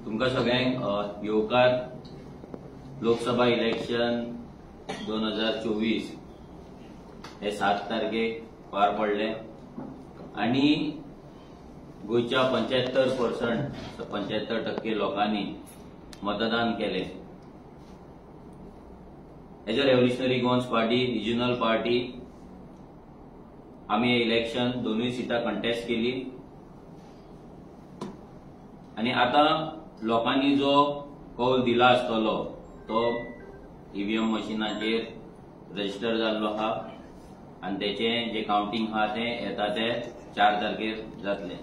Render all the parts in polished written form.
तुमकां सगळ्यांक येवकार. लोकसभा इलेक्शन 2024 हे 7 तारखेक पार पडले आनी गोंयच्या 75% 75% लोकांनी मतदान केले. As a Revolutionary Goans Party, regional party, आमी इलेक्शन दोनूय सिटां कंटेस्ट केली आनी आतां लोकांनी जो कौल दिला आसतलो तो ईव्हीएम मशिनाचेर रजिस्टर जाल्लो आहा आनी तेचें जे कावंटींग आहा तें येता ते 4 तारखेर जातलें.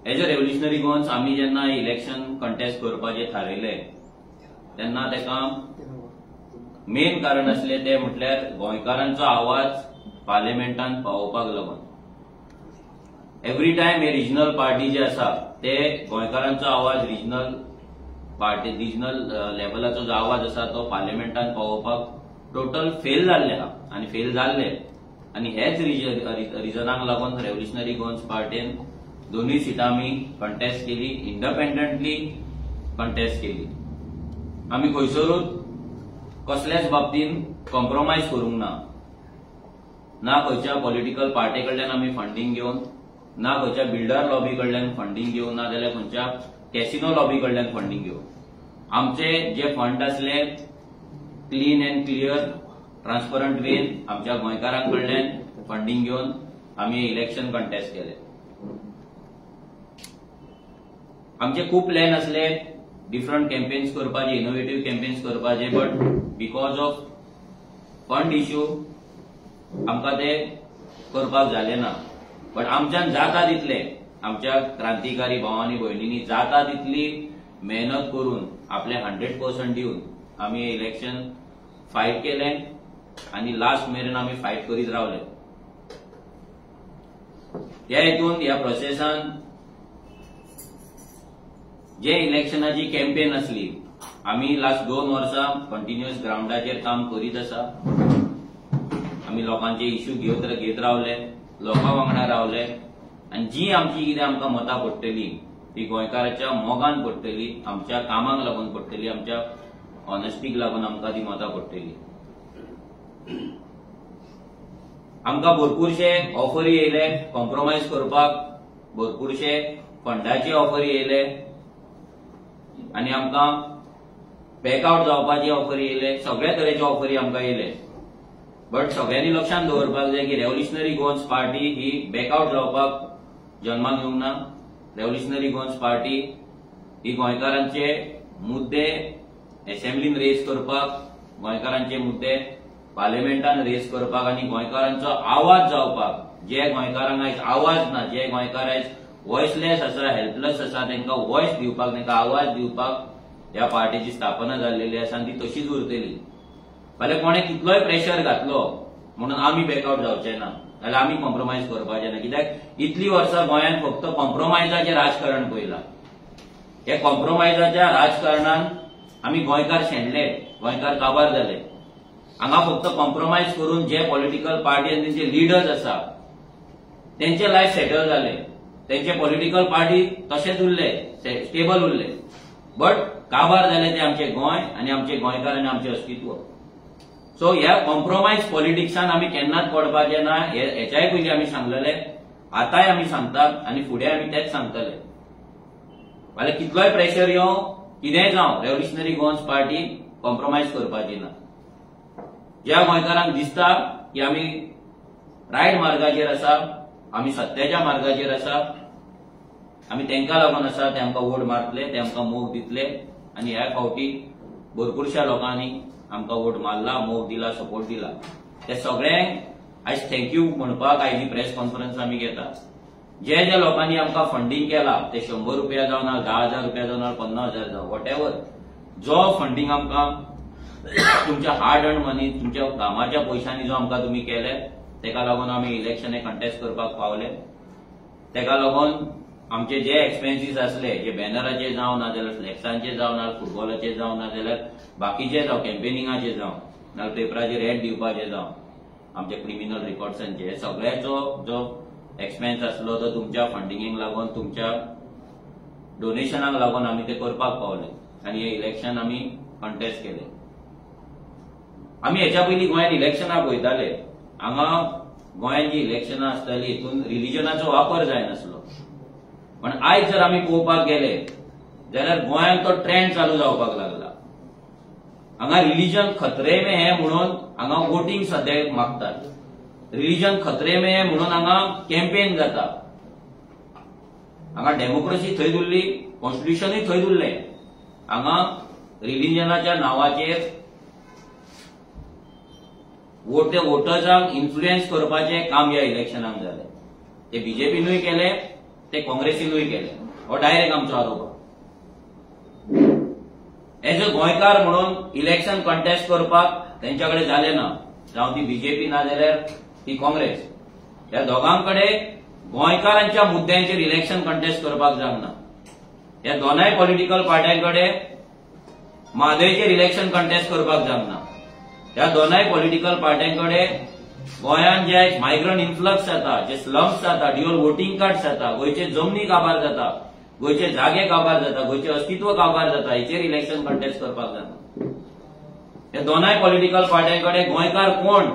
एज अ रेव्होल्युशनरी गोवन्स आमी जेन्ना इलेक्शन कंटेस्ट करपाचें थारयलें तेन्ना तेका मेन कारण आसलें तें म्हटल्यार गोंयकारांचो आवाज पार्लिमेंटान पावोवपाक लागून. एवरी टायम हे रिजनल पार्टी जे आसा ते गोंयकारांचो आवाज रिजनल पार्टी रिजनल लेवलाचो जो आवाज आसा तो पार्लिमेंटान पावोवपाक टोटल फेल जाल्ले आहा आनी फेल जाल्ले आनी हेच रिजनाक लागून रेव्होल्युशनरी गोवन्स पार्टीन दोनूय सिटां आमी कंटेस्ट केली, इंडिपेंडंटली कंटेस्ट केली. आमी खंयसरूच कसल्याच बाबतीन कॉम्प्रोमायज करूंक ना, ना खंयच्या पॉलिटिकल पार्टी कडल्यान आमी फंडींग घेवन, ना खंयच्या बिल्डर लॉबी कडल्यान फंडींग घेवन, ना जाल्यार खंयच्या कॅसिनो लॉबी कडल्यान फंडींग घेवन. आमचे जे फंड आसले clean and clear transparent when आमच्या गोंयकारां कडल्यान फंडींग घेवन आमी इलेक्शन कंटेस्ट केले. आमचे खूब प्लॅन आसले डिफरंट कॅम्पेन्स करपाचे, इनोवेटीव कॅम्पेन्स करपाचे, but because of fund issue आमकां ते करपाक जाले ना. बट आमच्यान जाता तितले आमच्या क्रांतिकारी भावांनी भयणींनी जाता तितली मेहनत करून आपले 100% दिवन आमी इलेक्शन फायट केलें आनी लास्ट मेरेन आमी फायट करीत रावले. ह्या हितून ह्या प्रोसेसान जे इलेक्शनाची कॅम्पेन आसली आमी लास्ट 2 वर्सां कंटिन्युअस ग्रावंडाचेर काम करीत आसा. आमी लोकांचे इश्यू घेत रावले, लोकां वांगडा रावले आनी जी आमची कितें आमकां मतां पडटली ती गोंयकाराच्या मोगान पडटली, आमच्या कामाक लागून पडटली, आमच्या ऑनेस्टीक लागून आमकां ती मतां पडटली. आमकां भरपूरशे ऑफरी येयले कॉम्प्रोमायज करपाक, भरपूरशे फंडाचे ऑफरी येयले आनी आमकां बॅकआवट जावपाची ऑफरी येयले, सगळ्या तरेचे ऑफरी आमकां येयले. बट सगळ्यांनी लक्षांत दवरपाक जाय की रेव्होल्युशनरी गोवन्स पार्टी ही बॅकआवट जावपाक जन्माक येवंक ना. रेव्होल्युशनरी गोवन्स पार्टी ही गोंयकारांचे मुद्दे असेंब्लीन रेज करपाक, गोंयकारांचे मुद्दे पार्लिमेंटान रेज करपाक आनी गोंयकारांचो आवाज जावपाक, जे गोंयकारांक आयज आवाज ना, जे गोंयकार आयज वॉयसलेस आसा, हेल्पलेस आसा, तांकां वॉयस दिवपाक, तांकां आवाज दिवपाक ह्या पार्टीची स्थापना जाल्लेली आसा आनी ती तशीच उरतली. फाल्यां कोणें कितलोय प्रेशर घातलो म्हणून आमी बॅकआवट जावचे ना, जाल्यार आमी कॉम्प्रोमायज करपाचे ना. कित्याक इतली वर्सां गोंयांत फक्त कॉम्प्रोमायजाचें राजकारण पळयलां. ह्या कॉम्प्रोमायजाच्या राजकारणान आमी गोंयकार शेणले, गोंयकार काबार जाले. हांगा फक्त कॉम्प्रोमायज करून जे पॉलिटिकल पार्टी आनी तेंचे लिडर्स आसा तेंचे लायफ सेटल जाले, तेंचे पॉलिटिकल पार्टी तशेंच उरले, स्टेबल उरले, बट काबार जाले ते आमचे गोंय आनी आमचे गोंयकार आनी आमचें अस्तित्व. सो ह्या कॉम्प्रोमायज पॉलिटिक्सान आमी केन्नाच पडपाचें ना, हेच्याय पयलीं आमी सांगलेले, आतांय आमी सांगतात आनी फुडें आमी तेच सांगतले. फाल्यां कितलोय प्रेशर येवं, कितेंय जावं, रेव्होल्युशनरी गोवन्स पार्टी कॉम्प्रोमायज करपाची ना. ज्या गोंयकारांक दिसता की आमी रायट मार्गाचेर आसा, आमी सत्याच्या मार्गाचेर आसा, आमी तांकां लागून आसा, ते आमकां वोट मारतले, ते आमकां मोग दितले आनी ह्या फावटी भरपूरश्या लोकांनी आमकां वोट मारला, मोग दिला, सपोर्ट दिला. ते सगळ्यांक आयज thank you म्हणपाक आयज ही प्रेस कॉन्फरन्स आमी घेता. जे जे लोकांनी आमकां फंडींग केला ते 100 रुपया जावं ना, 10,000 रुपया जावं ना, 50,000 जावं, what ever जो फंडींग आमकां तुमच्या हार्ड अर्न मनी, तुमच्या कामाच्या पयशांनी जो आमकां तुमी केले तेका लागून आमी इलेक्शन कंटेस्ट करपाक पावले. तेका लागून आमचे जे एक्सपेन्सीस आसले, जे बॅनराचे जावं ना जाल्यार फ्लॅक्सांचे जावं ना, फुटबॉलाचे जावं ना जाल्यार बाकीचे जावं, कॅम्पेनिंगाचे जावं ना, पेपराचेर एड दिवपाचे जावं, आमच्या क्रिमिनल रिकॉर्ड्सांचे, सगळ्याचो जो एक्सपेन्स आसलो तो तुमच्या फंडिंगेक लागून, तुमच्या डोनेशनाक लागून आमी ते करपाक पावले आनी हे इलेक्शन आमी कंटेस्ट केले. आमी हेच्या पयलीं गोंयांत इलेक्शनाक वयताले. हांगा गोंयांत जी इलेक्शनां आसताली हितून रिलिजनाचो वापर जायनासलो, पण आयज जर आमी पळोवपाक गेले जाल्यार गोंयांत तो ट्रेंड चालू जावपाक लागला. हांगा रिलिजन खतरे में है म्हणून हांगा वोटींग सद्या मागतात, रिलिजन खतरे में है म्हणून हांगा कॅम्पेन जाता. हांगा डेमोक्रेसी थंय उरली, कॉन्स्टिट्युशनूय थंय उरलें. हांगा रिलिजनाच्या नांवाचेर वोटर्सांक इन्फ्लुएन्स करपाचें काम ह्या इलेक्शनाक जालें. ते बीजेपीनूय केलें, ते काँग्रेसीनूय केलें. हो डायरेक्ट आमचो आरोप. एज अ गोंयकार म्हणून इलेक्शन कंटेस्ट करपाक तेंच्या कडेन जालें ना, जावं ती बीजेपी ना जाल्यार ती काँग्रेस, ह्या दोगां कडेन गोंयकारांच्या मुद्द्यांचेर इलेक्शन कंटेस्ट करपाक जावंक ना. ह्या दोनाय पॉलिटिकल पार्ट्यां कडेन म्हादयचेर इलेक्शन कंटेस्ट करपाक जावंक ना. ह्या दोनाय पॉलिटिकल पार्ट्यां कडेन गोंयांत जे मायग्रंट इन्फ्लक्स जाता, जे स्लम्स जाता, ड्युअल वोटींग कार्ड जाता, गोंयचे जमनी काबार जाता, गोंयचे जागे काबार जाता, गोंयचे अस्तित्व काबार जाता, हेचेर इलेक्शन कंटेस्ट करपाक जाता. ह्या दोनाय पॉलिटिकल पार्ट्यां कडेन गोंयकार कोण,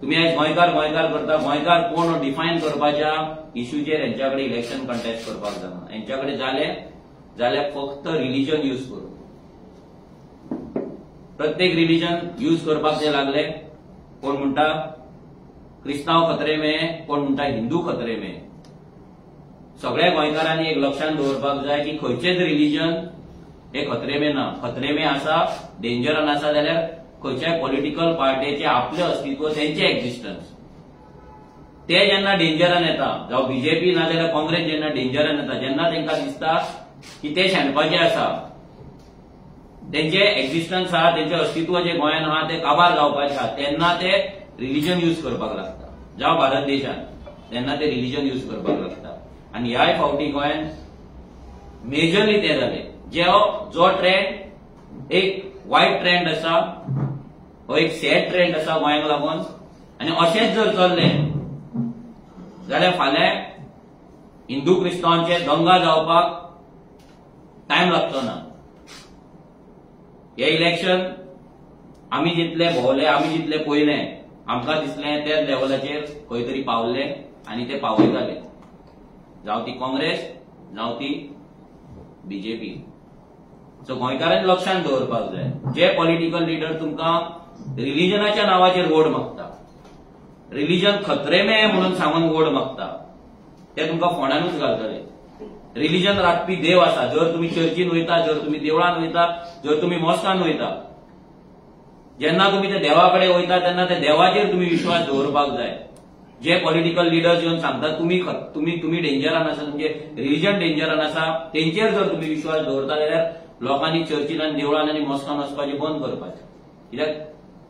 तुमी आयज गोंयकार गोंयकार करता, गोंयकार कोण डिफायन करपाच्या इश्यूचेर हेंच्या कडेन इलेक्शन कंटेस्ट करपाक जाना. हेंच्या कडेन जालें जाल्यार फक्त रिलिजन यूज करून, प्रत्येक रिलिजन यूज करपाक ते लागले. कोण म्हणटा क्रिस्तांव खतरे में, कोण म्हणटा हिंदू खतरे में. सगळ्या गोंयकारांनी एक लक्षांत दवरपाक जाय की खंयचेच रिलिजन हे खतरे में ना. खतरे में आसा, डेंजरान आसा जाल्यार खंयच्याय पॉलिटिकल पार्टीचे आपलें अस्तित्व, तेंचे एक्झिस्टन्स, ते जेन्ना डेंजरान येता, जावं बीजेपी ना जाल्यार काँग्रेस जेन्ना डेंजरान येता, जेन्ना तांकां दिसता की ते शेणपाचे आसा, तेंचे एक्झिस्टन्स आहा, तेंचे अस्तित्व जे गोंयांत आहा ते काबार जावपाचे आहा, तेन्ना ते रिलिजन यूज करपाक लागता. जावं भारत देशांत तेन्ना ते रिलिजन यूज करपाक लागता. आनी ह्याय फावटी गोंयांत मेजरली ते जालें. जो ट्रेंड एक वायट ट्रेंड आसा, हो एक सॅड ट्रेंड आसा गोंयांक लागून. आनी अशेंच जर चल्लें जाल्यार फाल्यां हिंदू क्रिस्तांवांचे दंगा जावपाक टायम लागचो ना. हे इलेक्शन आमी जितले भोंवले, आमी जितले पळयलें, आमकां दिसलें त्या लेवलाचेर खंय तरी पावले आनी ते पावयताले, जावं ती काँग्रेस जावं ती बीजेपी. सो गोंयकारांनी लक्षांत दवरपाक जाय, जे पॉलिटिकल लिडर तुमकां रिलिजनाच्या नांवाचेर वोट मागता, रिलिजन खतरे में म्हणून सांगून वोट मागता, ते तुमकां फोंडानूच घालतले. रिलिजन राखपी देव आसा. जर तुमी चर्चीन वयता, जर तुमी देवळान वयता, जर तुमी मॉस्कान वयता, जेन्ना तुमी त्या देवा कडेन वयता तेन्ना त्या देवाचेर तुमी विश्वास दवरपाक जाय. जे पॉलिटिकल लिडर्स येवन सांगतात तुमी तुमी तुमी डेंजरान आसा, तुमचे रिलिजन डेंजरान आसा, तेंचेर जर तुमी विश्वास दवरता जाल्यार लोकांनी चर्चीन आनी देवळान आनी मॉस्कान वचपाचें बंद करपाचें. कित्याक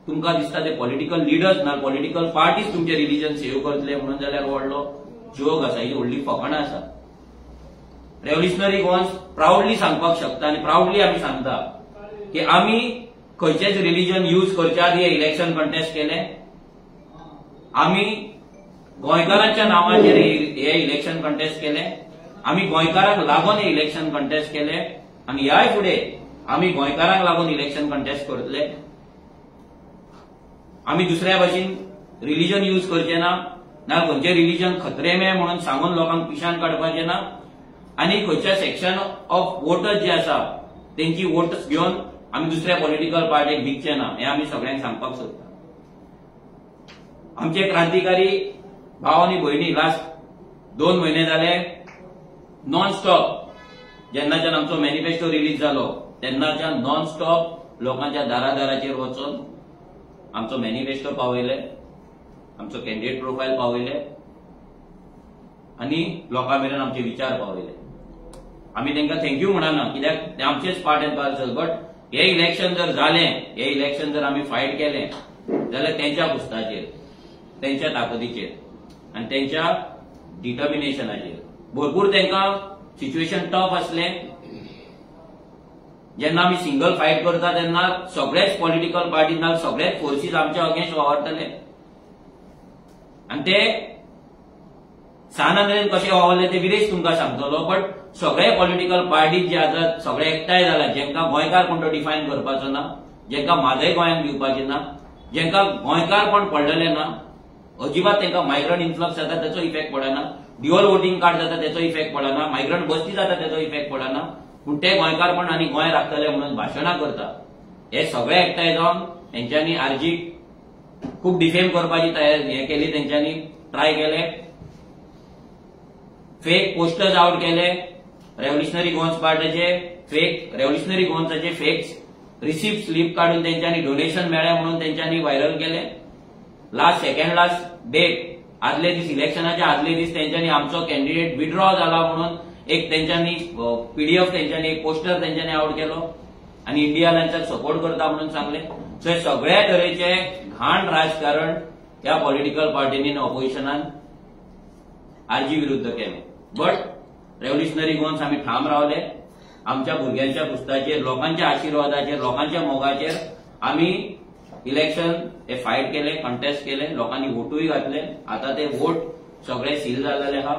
तुमकां दिसता ते पॉलिटिकल लिडर्स ना पॉलिटिकल पार्टीज तुमचें रिलिजन सेव्ह करतले म्हणून जाल्यार व्हडलो जोक आसा, ही व्हडली फकाणां आसा. रेव्होल्युशनरी गोवन्स प्रावडली सांगपाक शकता आनी प्रावडली आमी सांगता की आमी खंयचेच रिलिजन यूज करच्या आदी इलेक्शन कंटेस्ट केलें, आमी गोंयकारांच्या नांवाचेर हे इलेक्शन कंटेस्ट केलें, आमी गोंयकारांक लागून हे इलेक्शन कंटेस्ट केलें आनी ह्याय फुडें आमी गोंयकारांक लागून इलेक्शन कंटेस्ट करतले. आमी दुसऱ्या भाशेन रिलिजन यूज करचे ना, ना खंयचें रिलिजन खतरे में म्हणून सांगून लोकांक पिशान काडपाचें ना, आनी खंयच्या सेक्शन ऑफ वोटर्स जे आसा तेंची वोट्स घेवन आमी दुसऱ्या पॉलिटिकल पार्टीक विकचे ना, हें आमी सगळ्यांक सांगपाक सोदता. आमचे क्रांतिकारी भाव आनी भयणी लास्ट 2 म्हयने जाले नॉन स्टॉप, जेन्नाच्यान आमचो मॅनिफेस्टो रिलीज जालो तेन्नाच्यान नॉन स्टॉप लोकांच्या दारादाराचेर वचून आमचो मॅनिफेस्टो पावयले, आमचो कॅन्डिडेट प्रोफायल पावयले आनी लोकां मेरेन आमचे विचार पावयले. आमी तांकां thank you म्हणना कित्याक ते आमचेच पार्ट एंड पार्सल, बट हे इलेक्शन जर जालें, हे इलेक्शन जर आमी फायट केलें जाल्यार तेंच्या पुस्ताचेर, तेंच्या ताकदीचेर आनी तेंच्या डिटर्मिनेशनाचेर. भरपूर तांकां सिच्युएशन टफ आसलें. जेन्ना आमी सिंगल फायट करता तेन्ना सगळेच पॉलिटिकल पार्टी ना सगळेच फोर्सीस आमच्या अगेन्स्ट वावरतले आनी ते सान आंद्रेन कशें वावरले ते विरेश तुमकां सांगतलो. बट सगळे पॉलिटिकल पार्टीज जे आसात सगळे एकठांय जाला, जेंकां गोंयकार कोण तो डिफायन करपाचो ना, जेंकां म्हादय गोंयांक दिवपाची ना, जेंकां गोंयकारपण पडलेलें ना अजिबात, तांकां मायग्रंट इन्फ्लक्स जाता तेचो इफेक्ट पडना, ड्युअल वोटिंग कार्ड जाता तेचो इफेक्ट पडना, मायग्रंट बस्ती जाता तेचो इफेक्ट पडना, पूण ते गोंयकारपण आनी गोंय राखतले म्हणून भाशणां करता. हे सगळे एकठांय जावन तेंच्यांनी आरजीक खूब डिफेम करपाची तयारी हें केली, तेंच्यांनी ट्राय केले, फेक पोस्टर्स आवट केले रेव्होल्युशनरी गोवन्स पार्टीचे, फेक रेव्होल्युशनरी गोवन्साचे फेक रिसिप्ट स्लीप काडून तेंच्यांनी डोनेशन मेळ्ळें म्हणून तेंच्यांनी व्हायरल केले. लास्ट सेकंड लास्ट डेट आदले दीस इलेक्शनाच्या आदले दीस तेंच्यांनी आमचो कॅन्डिडेट विड्रॉ जाला म्हणून एक तेंच्यांनी पीडीएफ तेंच्यांनी एक पोस्टर तेंच्यांनी आवट केलो आनी इंडिया अलायन्साक सपोर्ट करता म्हणून सांगले. सो हे सगळ्या तरेचे घाण राजकारण ह्या पॉलिटिकल पार्टींनी ऑपोजिशनान आरजी विरुद्ध केलें. बट रेव्होल्युशनरी गोवन्स आमी ठाम रावले. आमच्या भुरग्यांच्या पुस्ताचेर, लोकांच्या आशिर्वादाचेर, लोकांच्या मोगाचेर आमी इलेक्शन हे फायट केले, कंटेस्ट केले, लोकांनी वोटूय घातले. आता ते वोट सगळे सील जाल्ले आहा.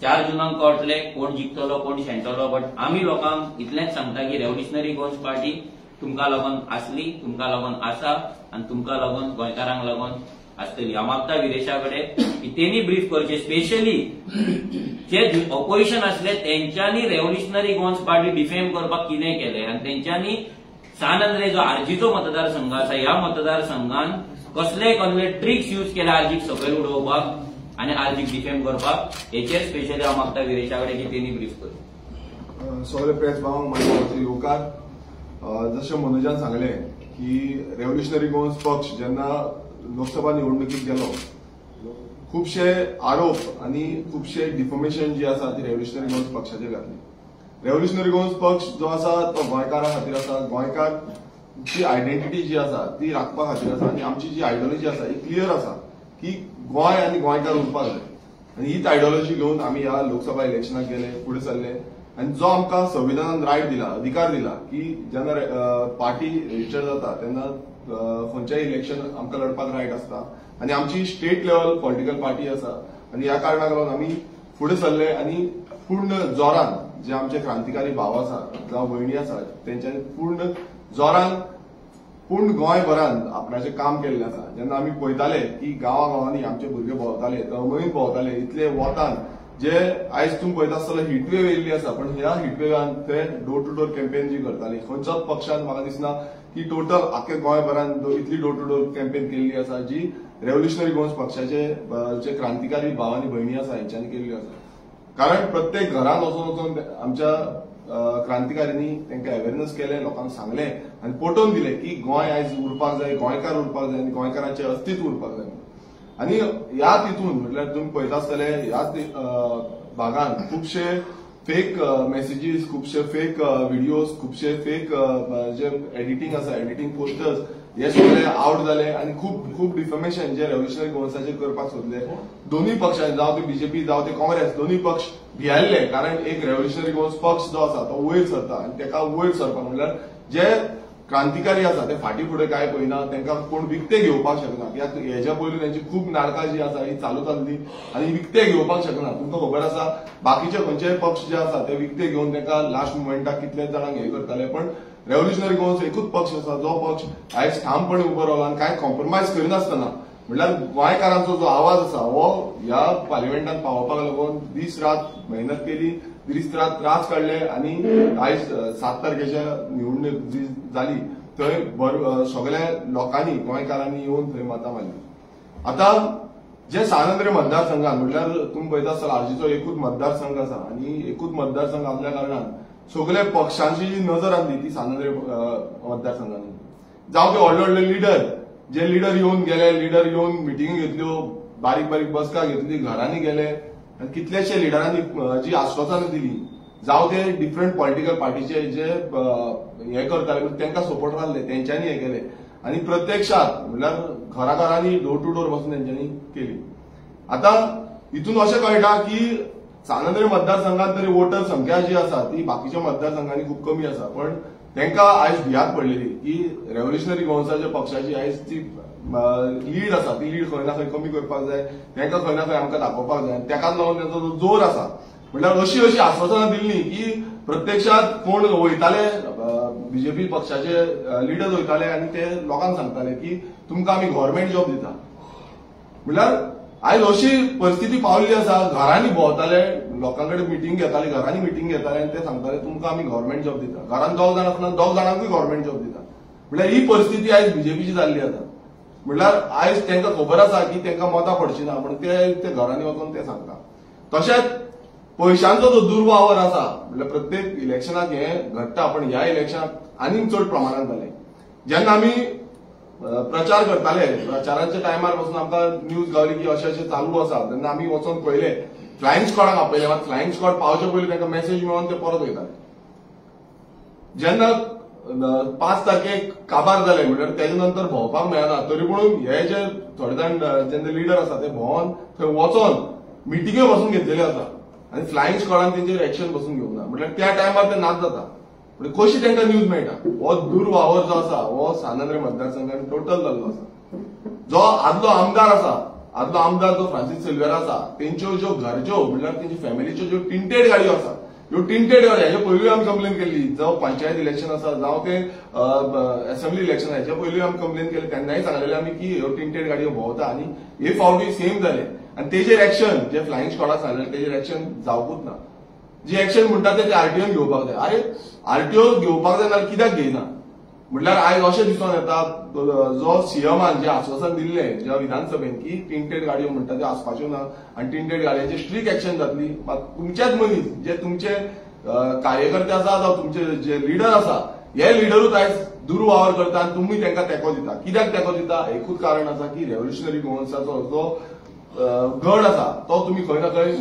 4 जुनाक कळटले कोण जिखतलो कोण शेणटलो. बट आमी लोकांक इतलेंच सांगता की रेव्होल्युशनरी गोवन्स पार्टी तुमकां लागून आसली, तुमकां लागून आसा आनी तुमकां लागून गोंयकारांक लागून आसतली. हांव मागता विरेशा कडेन की तेणी ब्रीफ करचे, स्पेशली जे ऑपोजिशन आसले तेंच्यांनी रेव्होल्युशनरी गोवन्स पार्टी डिफेम करपाक कितें केलें आनी तेंच्यांनी सान आंद्रे जो आरजीचो मतदारसंघ आसा ह्या मतदारसंघान कसले कसले ट्रिक्स यूज केले आरजीक सकयल उडोवपाक आनी आरजीक डिफेम करपाक, हेचेर स्पेशली हांव मागता विरेशा कडेन की तेणी ब्रीफ करचें. सगळे प्रेस भावांक म्हाजो येवकार. जशें मनोजान सांगलें की रेव्होल्युशनरी गोवन्स पक्ष जेन्ना लोकसभा निवडणुकीत गेलो खुबशे आरोप आनी खुबशे डिफॉमेशन जी आसा ती रेव्होल्युशनरी गोवन्स पक्षाचेर घातली. रेव्होल्युशनरी गोवन्स पक्ष जो आसा तो गोंयकारां खातीर आसा, गोंयकारची आयडेंटिटी जी आसा ती राखपा खातीर आसा आनी आमची जी आयडियोलॉजी आसा ही क्लियर आसा की गोंय आनी गोंयकार उरपाक जाय आनी हीच आयडियोलॉजी घेवन आमी ह्या लोकसभा इलेक्शनाक गेले, फुडें सरले आनी जो आमकां संविधानान रायट दिला, अधिकार दिला की जेन्ना पार्टी रजिस्टर जाता तेन्ना खंयच्याय इलेक्शन आमकां लढपाक रायट आसता आनी आमची स्टेट लेवल पॉलिटिकल पार्टी आसा आनी ह्या कारणाक लागून आमी फुडें सरले आनी पूर्ण जोरान जे आमचे क्रांतिकारी भाव आसा जावं भयणी आसा तेंच्यांनी पूर्ण जोरान पूर्ण गोंयभरान आपणाचें काम केल्लें आसा. जेन्ना आमी पळयताले की गांवा गांवांनी आमचे भुरगे भोंवताले, तळमळीन भोंवताले, इतले वतान जे आयज तुमी पळयता आसतलो हिटवेव येयल्ली आसा, पण ह्या हिटवेवान ते डोर टू डोर कॅम्पेन जी करताली खंयच्याच पक्षान म्हाका दिसना की टोटल आख्खे गोंयभरान इतली डोर टू डोर कॅम्पेन केल्ली आसा जी रेव्होल्युशनरी गोवन्स पक्षाचे जे क्रांतिकारी भाव आनी भयणी आसा हेंच्यांनी केल्ली आसा. कारण प्रत्येक घरान वचून वचून आमच्या क्रांतिकारींनी तांकां अवेरनेस केलें, लोकांक सांगलें आनी पटोवन दिलें की गोंय आयज उरपाक जाय, गोंयकार उरपाक जाय आनी गोंयकारांचें अस्तित्व उरपाक जाय. आनी ह्या तितून म्हटल्यार तुमी पळयता आसतले ह्याच भागान खुबशे फेक मॅसेजीस, खुबशे फेक व्हिडियोज, खुबशे फेक जे एडिटींग आसा, एडिटींग पोस्टर्स हे सगळे आवट जाले आनी खूब खूब डिफॉमेशन जे रेव्होल्युशनरी गोवन्साचेर करपाक सोदले. दोनूय पक्षांनी, जावं ते बीजेपी जावं ते काँग्रेस, दोनूय पक्ष भियेल्ले कारण एक रेव्होल्युशनरी गोवन्स पक्ष जो आसा तो वयर सरता आनी तेका वयर सरपाक म्हणल्यार जे क्रांतिकारी आसा ते फाटीं फुडें कांय पळयना, तांकां कोण विकते घेवपाक शकना. कित्याक हेज्या पयलीं तेंची खूब नाटकां जी आसा ही चालूच आसली आनी विकते घेवपाक शकना. तुमकां खबर आसा बाकीचे खंयचेय पक्ष जे आसा ते विकते घेवन तांकां लास्ट मुमेंटाक कितले जाणांक हे करताले, पण रेव्होल्युशनरी गोवन्स एकूच पक्ष आसा जो पक्ष आयज ठामपणे उबो रावला आनी कांय कॉम्प्रोमायज करिनासतना म्हणल्यार गोंयकारांचो जो आवाज आसा हो ह्या पार्लिमेंटान पावोवपाक लागून दीस रात मेहनत केली, दीस रात त्रास काडले आनी आयज 7 तारखेच्या निवडणूक जी जाली थंय सगळ्या लोकांनी गोंयकारांनी येवन थंय मतां मारली. आतां जे सान आंद्रे मतदारसंघान म्हटल्यार तुमी पळयता आसतलो आरजीचो एकूच मतदारसंघ आसा आनी एकूच मतदारसंघ आसल्या कारणान सगळे पक्षांची जी नजर आसली ती सान आंद्रे मतदारसंघान. जावं ते व्हडले व्हडले लिडर जे लिडर येवन गेले, लिडर येवन मिटिंगी घेतल्यो, बारीक बारीक बसका घेतली, घरांनी गेले आनी कितलेशे लिडरांनी जी आश्वासनां दिली, जावं ते डिफरंट पॉलिटिकल पार्टीचे जे हे करताले तांकां सपोर्ट आसले तेंच्यांनी हे केले आनी प्रत्यक्षात म्हणल्यार घराघरांनी डोर टू डोर बसून तेंच्यांनी केली. आतां हितून अशें कळटा की सान आंद्रे मतदारसंघात तरी वोटर संख्या जी आसा ती बाकीच्या मतदारसंघांनी खूब कमी आसा, पण तांकां आयज भियात पडलेली की रेव्होल्युशनरी गोवन्साच्या पक्षाची आयज ती लीड आसा ती लीड खंय ना खंय कमी करपाक जाय, तांकां खंय ना खंय आमकां दाखोवपाक जाय, ताकाच लागून तांचो जो जोर आसा. म्हणल्यार अशी अशी आश्वासनां दिल्ली की प्रत्यक्षात कोण वयताले बीजेपी पक्षाचे लिडर वयताले आनी ते लोकांक सांगताले की तुमकां आमी गव्हर्मेंट जॉब दिता. म्हणल्यार आयज अशी परिस्थिती पावल्ली आसा, घरांनी भोंवताले, लोकां कडेन मिटींग घेताले, घरांनी मिटींग घेताले आनी ते सांगताले तुमकां आमी गव्हर्मेंट जॉब दिता. घरान 2 जाण आसतना 2 जाणांकूय गव्हर्मेंट जॉब दिता. म्हणल्यार ही परिस्थिती आयज बीजेपीची जाल्ली आसा. म्हणल्यार आयज तांकां खबर आसा की तांकां मतां पडची ना, पण ते घरांनी वचून ते सांगता. तशेंच पयशांचो जो दुर्वावर आसा, म्हणल्यार प्रत्येक इलेक्शनाक हें घडटा, पण ह्या इलेक्शनाक आनीक चड प्रमाणांत जालें. जेन्ना आमी प्रचार करताले, प्रचाराच्या टायमार पासून आमकां न्यूज गावली की अशें अशें चालू आसा, तेन्ना आमी वचोन पळयलें, फ्लायिंग स्क्वॉडाक आपयलें, मात फ्लायिंग स्क्वॉड पावचे पयलीं तांकां मॅसेज मेळोन ते परत वयताले. जेन्ना 5 तारखेक काबार जाले म्हणल्यार तेजे नंतर भोंवपाक मेळना, तरी पूण हे जे थोडे जाण जेन्ना लिडर आसा ते भोंवन थंय वचोन मिटिंग्यो बसून घेतलेल्यो आसा आनी फ्लायिंग स्क्वॉडान तेंचेर एक्शन बसून घेवंक ना. म्हणल्यार त्या टायमार ते नाच जाता. म्हणजे कशी तांकां न्यूज मेळटा. हो दुर्वावर जो आसा हो सांत आंद्रे मतदारसंघान टोटल जाल्लो आसा. जो आदलो आमदार आसा, आदलो आमदार जो फ्रांसीस सिल्वेरा आसा, तेंच्यो ज्यो घरच्यो म्हणल्यार तेंच्या फॅमिलीच्यो ज्यो टिंटेड गाडयो आसा, ह्यो टिंटेड गाडयो हेच्या पयलीं आमी कंप्लेन केल्ली, जावं पंचायत इलेक्शन आसा जावं ते असेंब्ली इलेक्शन हेच्या पयलीं आमी कंप्लेन केली, तेन्नाय सांगलेले आमी की ह्यो टिंटेड गाडयो भोंवता आनी हे फावटी सेम जाले. आनी तेजेर एक्शन जे फ्लायिंग स्क्वॉडाक सांगलेले तेजेर एक्शन जावपूच ना. जी एक्शन म्हणटा ते आरटीओन घेवपाक जाय. अरे आरटीओ घेवपाक जाय नाल्यार कित्याक घेयना? म्हणल्यार आयज अशें दिसून येता जो सीएमान जे आश्वासन दिल्लें ज्या विधानसभेन की टिंटेड गाडयो म्हणटा त्यो आसपाच्यो ना आनी टिंटेड गाडयांचेर स्ट्रीक एक्शन जातली, मात तुमचेच मनीस जे तुमचे कार्यकर्ते आसा जावं तुमचे जे लिडर आसा हे लिडरूच आयज दुर्वावर करता आनी तुमी तांकां तेंको दिता. कित्याक तेंको दिता? एकूच कारण आसा की रेव्होल्युशनरी गोवन्साचो जो गड आसा तो तुमी खंय ना खंय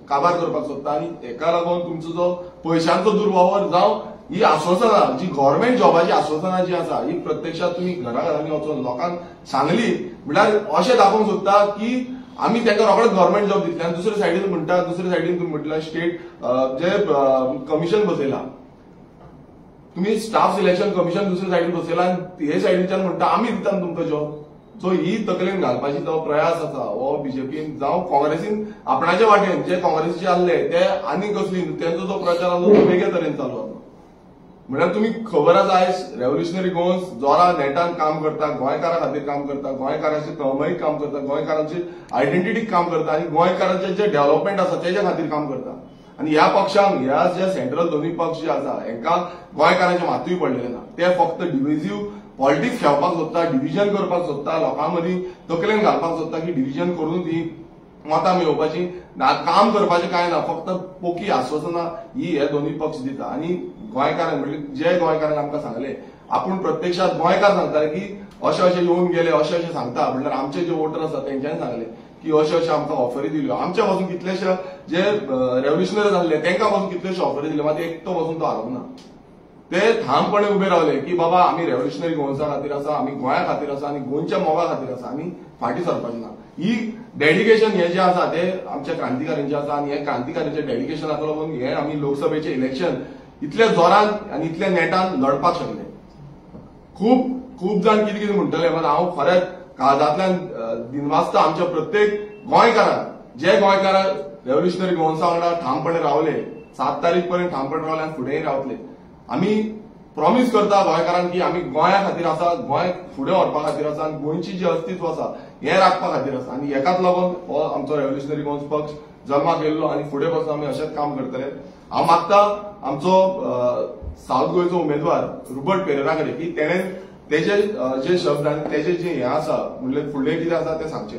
काबार करपाक सोदता आनी हेका लागून तुमचो जो पयशांचो दुर्वावर जावं ही आश्वासनां जी गव्हर्मेंट जॉबाची आश्वासनां जी आसा ही प्रत्यक्षात तुमी घरा घरांनी वचून लोकांक सांगली म्हणल्यार अशें दाखोवंक सोदता की आमी तांकां रोखडेच गव्हर्मेंट जॉब दितले. आनी दुसरे सायडीन म्हणटा, दुसरे सायडीन तुमी म्हटल्यार स्टेट जे कमिशन बसयला, तुमी स्टाफ सिलेक्शन कमिशन दुसरे सायडीन बसयला आनी हे सायडीनच्यान म्हणटा आमी दिता तुमकां जॉब. सो ही तकलेन घालपाची जो प्रयास आसा हो बीजेपीन जावं काँग्रेसीन आपणाचे वाटेन जे काँग्रेसीचे आसले ते आनी कसली तेंचो जो प्रचार आसलो तो वेगळे तरेन चालू आसलो. म्हणल्यार तुमी खबर आसा आयज रेव्होल्युशनरी गोवन्स जोरा नेटान काम करता, गोंयकारां खातीर काम करता, गोंयकारांचे तळमळीक काम करता, गोंयकारांची आयडेंटिटीक काम करता आनी गोंयकारांचे जे डेव्हलपमेंट आसा तेच्या खातीर काम करता. आनी ह्या पक्षांक ह्या जे सेंट्रल दोनूय पक्ष जे आसा हेंकां गोंयकारांचे मातूय पडलेले ना. ते फक्त डिविजीव पॉलिटिक्स खेळपाक सोदता, डिविजन करपाक सोदता, लोकां मदीं तकलेन घालपाक सोदता की डिविजन करून ती मतां मेळोवपाची ना, काम करपाचें कांय ना, फक्त पोकी आश्वासनां ही हे दोनूय पक्ष दिता. आनी गोंयकारांक म्हणजे जे गोंयकारांक आमकां सांगलें आपूण प्रत्यक्षात गोंयकार सांगताले की अशें अशें येवन गेले, अशें अशें सांगता, म्हणल्यार आमचे जे वोटर आसा तेंच्यांनी सांगलें की अशें अशें आमकां ऑफरी दिल्यो, आमच्या पासून कितलेशे जे रेव्होल्युशनरी जाल्ले तेंकां पासून कितलेशे ऑफरी दिल्यो, मात एकटो पासून तो हारोंक ना. ते ठामपणे उबे रावले की बाबा आमी रेव्होल्युशनरी गोवन्सा खातीर आसा, आमी गोंया खातीर आसा आनी गोंयच्या मोगा खातीर आसा, आमी फाटीं सरपाचे ना. ही डेडिकेशन हे जे आसा ते आमच्या क्रांतिकाऱ्यांचे आसा आनी हे क्रांतिकाऱ्यांच्या डेडिकेशनाक लागून हे आमी लोकसभेचे इलेक्शन इतल्या जोरान आनी इतल्या नेटान लढपाक शकले. खूब खूब जाण कितें कितें म्हणटले, मात हांव खरेंच काळजांतल्यान दिनवासता आमच्या प्रत्येक गोंयकारांक, जे गोंयकार रेव्होल्युशनरी गोवन्सा वांगडा ठामपणे रावले, 7 तारीख पर्यंत ठामपणे रावले आनी फुडेंय रावतले. आमी प्रॉमीस करता गोंयकारांक की आमी गोंया खातीर आसा, गोंय फुडें व्हरपा खातीर आसा आनी गोंयची जी अस्तित्व आसा हें राखपा खातीर आसा. आनी हेकाच लागून हो आमचो रेव्होल्युशनरी गोवन्स पक्ष जल्माक येयल्लो आनी फुडें पासून आमी अशेंच काम करतले. हांव मागता आमचो सावथ गोंयचो उमेदवार रुबर्ट पेरेरा कडेन की तेणें तेजे जे शब्द आनी तेजे जे हें आसा म्हणल्यार फुडलें कितें आसा तें सांगचें.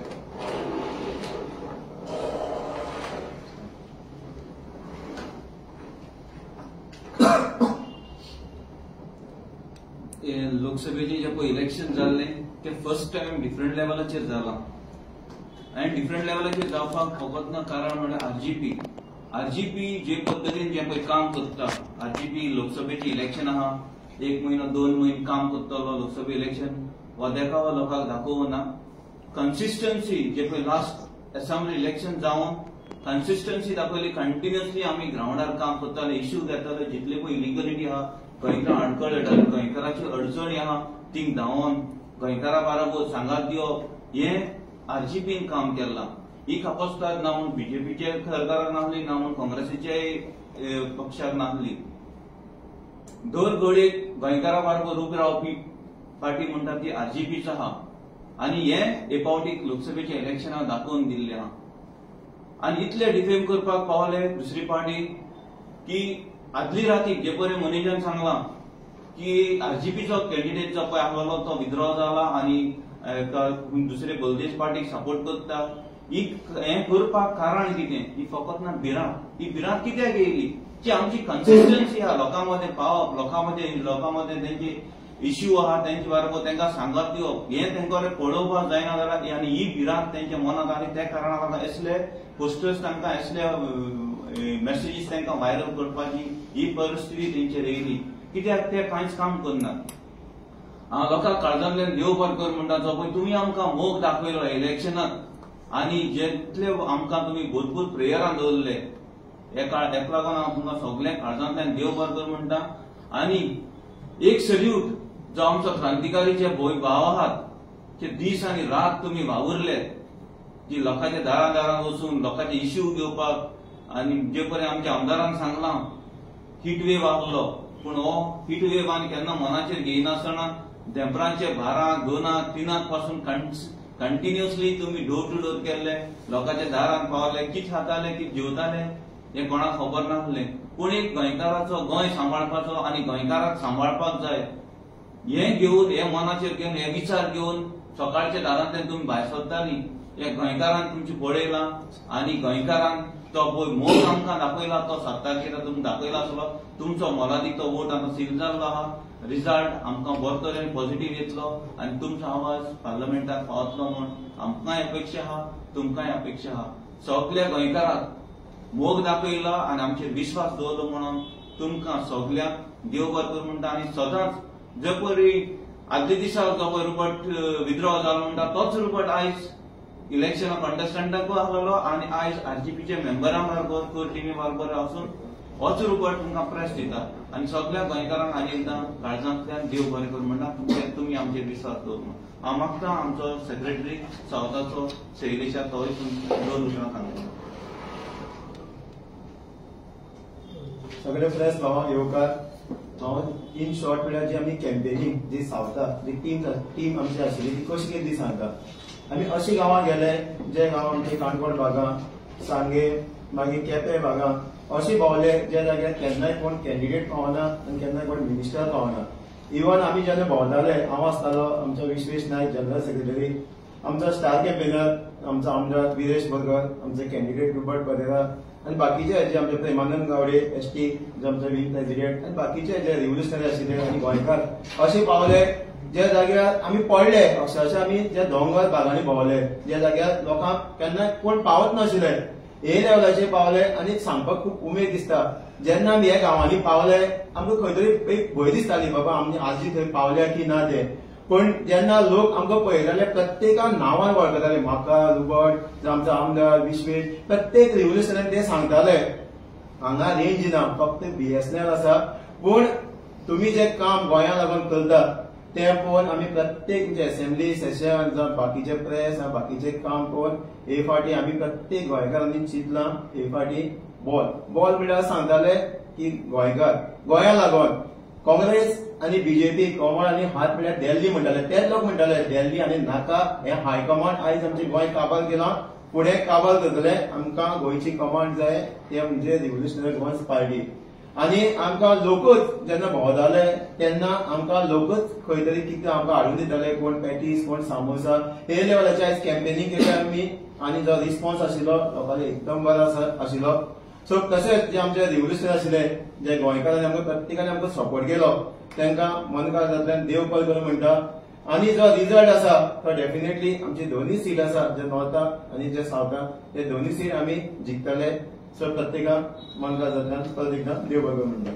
लोकसभेचे जे पळय इलेक्शन जाल्लें ते फर्स्ट टायम डिफरंट लेवलाचेर जालां आनी डिफरंट लेवलाचेर जावपाक फकत ना कारण म्हणल्यार आरजीपी. आरजीपी जे पद्दतीन जे पळय काम करता, आरजीपी लोकसभेचे इलेक्शन आहा, 1 म्हयनो 2 म्हयने काम करतलो लोकसभा इलेक्शन हो देखावो लोकांक दाखोवना. कन्सिस्टन्सी जे पळय लास्ट असेंब्ली इलेक्शन जावन कन्सिस्टन्सी दाखयली, कंटिन्युअसली आमी ग्रावंडार काम करताले, इश्यू घेताले, जितले पळय इलिगलिटी आहा, गोंयकार आडखळ येताले, गोंयकाराची अडचणी आहा ती धांवन गोंयकारा बाराबर सांगात दिवप हें आरजीपीन काम केलां. ही कापस्ताद ना म्हूण बीजेपीच्या सरकाराक नासली, ना म्हूण काँग्रेसीच्याय पक्षाक नासली. दर घडयेक गोंयकारा बाराबर उबी रावपी पार्टी म्हणटा ती आरजीपीच आहा आनी हे हे फावटी लोकसभेच्या इलेक्शनाक दाखोवन दिल्लें आहा. आनी इतले डिफेम करपाक पावले दुसरी पार्टी की आदली राती जे परे मनीषान सांगलां की आरजीपीचो कॅन्डिडेट जो पळय आसलेलो तो विद्रॉ जाला आनी दुसरे बलदेश पार्टीक सपोर्ट करता. ही हें करपाक कारण कितें? ही फकत ना भिरांत. ही भिरांत कित्याक येयली? जी आमची कन्सिस्टन्सी आहा, लोकां मदें पावप, लोकां मदें तेंची इश्यू आहा तेंचे बरोबर तांकां सांगत दिवप, हें तांकां पळोवपाक जायना जाल्यार आनी ही भिरांत तेंच्या मनांत आनी त्या कारणाक लागून असले पोस्टर्स तांकां असले मॅसेजीस तांकां व्हायरल करपाची ही परिस्थिती तेंचेर येयली. कित्याक ते कांयच काम करनात. हांव लोकांक काळजांतल्यान देव बरें कर म्हणटा जो पळय तुमी आमकां मोग दाखयलो इलेक्शनाक आनी जितले आमकां तुमी भरपूर प्रेयरां दवरले हेका लागून हांव तुमकां सगळ्यांक काळजांतल्यान देव बरें कर म्हणटा. आनी एक सल्यूट जो आमचो क्रांतिकारी जे भाव आहात ते दीस आनी रात तुमी वावुरले जी लोकांच्या दारां दारां वचून लोकांचे इश्यू घेवपाक. आनी जे पळय आमच्या आमदारान सांगलां हिट वेव आहलो, पूण हो हिट वेव आनी केन्ना मनाचेर घेयनासतना देंपरांचे 12, 2, 3 पासून कंटिन्युअसली तुमी डोर टू डोर केल्ले, लोकांच्या दारांत पावले, कित खाताले कित जेवताले हें कोणाक खबर नासलें. पूण एक गोंयकाराचो गोंय सांबाळपाचो आनी गोंयकाराक सांबाळपाक जाय हें घेवन, हे मनाचेर घेवन, हे विचार घेवन सकाळच्या दारांतल्यान तुमी भायर सरताली. हे गोंयकारान तुमची पळयलां आनी गोंयकारान तो पळय मोग आमकां दाखयला, तो 7 तारखेर तुमी दाखयला आसलो. तुमचो मोलादीक तो वोट आतां सील जाल्लो आहा. रिजल्ट आमकां बरो तरेन पॉझिटिव्ह येतलो आनी तुमचो आवाज पार्लमेंटाक पावतलो म्हूण आमकांय अपेक्षा आहा, तुमकांय अपेक्षा आहा. सगल्या गोंयकाराक मोग दाखयला आनी आमचेर विश्वास दवरलो म्हणून तुमकां सगल्यांक देव बरें कर म्हणटा. आनी सदांच जे परी आदल्या दिसा जो पळय रुबट विद्रॉ जालो म्हणटा तोच रुबट आयज इलेक्शना कंटेस्टंटाकूय आसलेलो आनी आयज आरजीपीच्या मेंबरां बरोबर कोर टिमी बरोबर वचून होच रुबट तुमकां प्रेस दिता. आनी सगल्या गोंयकारांक आनी एकदां काळजांतल्यान देव बरें कर म्हणटा तुमी आमचेर विश्वास दवर. हांव मागता आमचो सेक्रेटरी सावथाचो शैलेशा तोय 2 उतरां सांगता. सगळे प्रेस भावांक येवकार. हांव इन शॉर्ट म्हळ्यार जी आमी कॅम्पेनींग जी सावथा जी टीम आमची आशिल्ली ती कशी केली ती सांगता. आमी अशी गांवां गेले जे गांव आमचे काणकोण भागां, सांगे, मागीर केपें भागां अशी भोंवले ज्या जाग्यार केन्नाय कोण कॅन्डिडेट पावना आनी केन्नाय कोण मिनिस्टर पावना. इवन आमी जेन्ना भोंवताले, हांव आसतालो, आमचो विश्वेश नायक जनरल सेक्रेटरी, आमचो स्टार कॅम्पेनर आमचो आमदार विरेश बोरकर, आमचे कॅन्डिडेट रुबर्ट परेरा आनी बाकीचे जे आमचे प्रेमानंद गावडे एसटी जे आमचे विंग प्रेसिडेंट आनी बाकीचे जे रिव्होल्युशनरी आशिल्ले आनी गोंयकार अशे पावले ज्या जाग्यार आमी पडले. अक्षरशा आमी ज्या दोंगर भागांनी भोंवले ज्या जाग्यार लोकांक केन्ना कोण पावत नाशिल्ले हे लेवलाचेर पावले. आनी सांगपाक खूब उमेद दिसता जेन्ना आमी ह्या गांवांनी पावले आमकां खंय तरी एक भंय दिसताली बाबा आमी आजी थंय पावल्या की ना ते. पण जेन्ना लोक आमकां पळयताले प्रत्येकान नांवान वळखताले, म्हाका, रुबर्ट, आमचो आमदार विश्वेश, प्रत्येक रिव्होल्युशनरी ते सांगताले हांगा रेंज ना, फक्त BSNL आसा, पूण तुमी जे काम गोंया लागून करता ते पळोवन आमी प्रत्येक म्हणजे असेंब्ली सेशन जावं बाकीचे प्रेस बाकीचे काम पळोवन हे फावटी आमी प्रत्येक गोंयकारांनी चिंतलां हे फावटी बॉल बॉल म्हणल्यार सांगताले की गोंयकार गोंया लागून काँग्रेस आनी बीजेपी कमळ आनी हात म्हणल्यार दिल्ली म्हणटाले, तेच लोक म्हणटाले दिल्ली आनी नाका हे हायकमांड आयज आमचे गोंय काबार केलां, फुडें काबार करतले, आमकां गोंयची कमांड जाय, ते म्हणजे रिव्होल्युशनरी गोवन्स पार्टी. आनी आमकां लोकूच जेन्ना भोंवताले तेन्ना आमकां लोकूच खंय तरी कितें आमकां हाडून दिताले, कोण पॅटीस कोण सामोसा, हे लेवलाचे आयज कॅम्पेनींग केले आमी आनी जो रिस्पॉन्स आशिल्लो लोकांनी एकदम बरो आशिल्लो. सो तशेंच जे आमचे रिव्होल्युशनरी आशिल्ले जे गोंयकारांनी आमकां प्रत्येकान आमकां सपोर्ट केलो तांकां मनकाळजांतल्यान देव बरें करूं म्हणटा. आनी जो रिजल्ट आसा तो डेफिनेटली आमची दोनूय सीट आसा जे नॉर्थाक आनी जे सावथाक ते दोनूय सीट आमी जिखतले. सो प्रत्येकाक मनकाळजांतल्यान परत एकदां देव बरें करूं म्हणटा.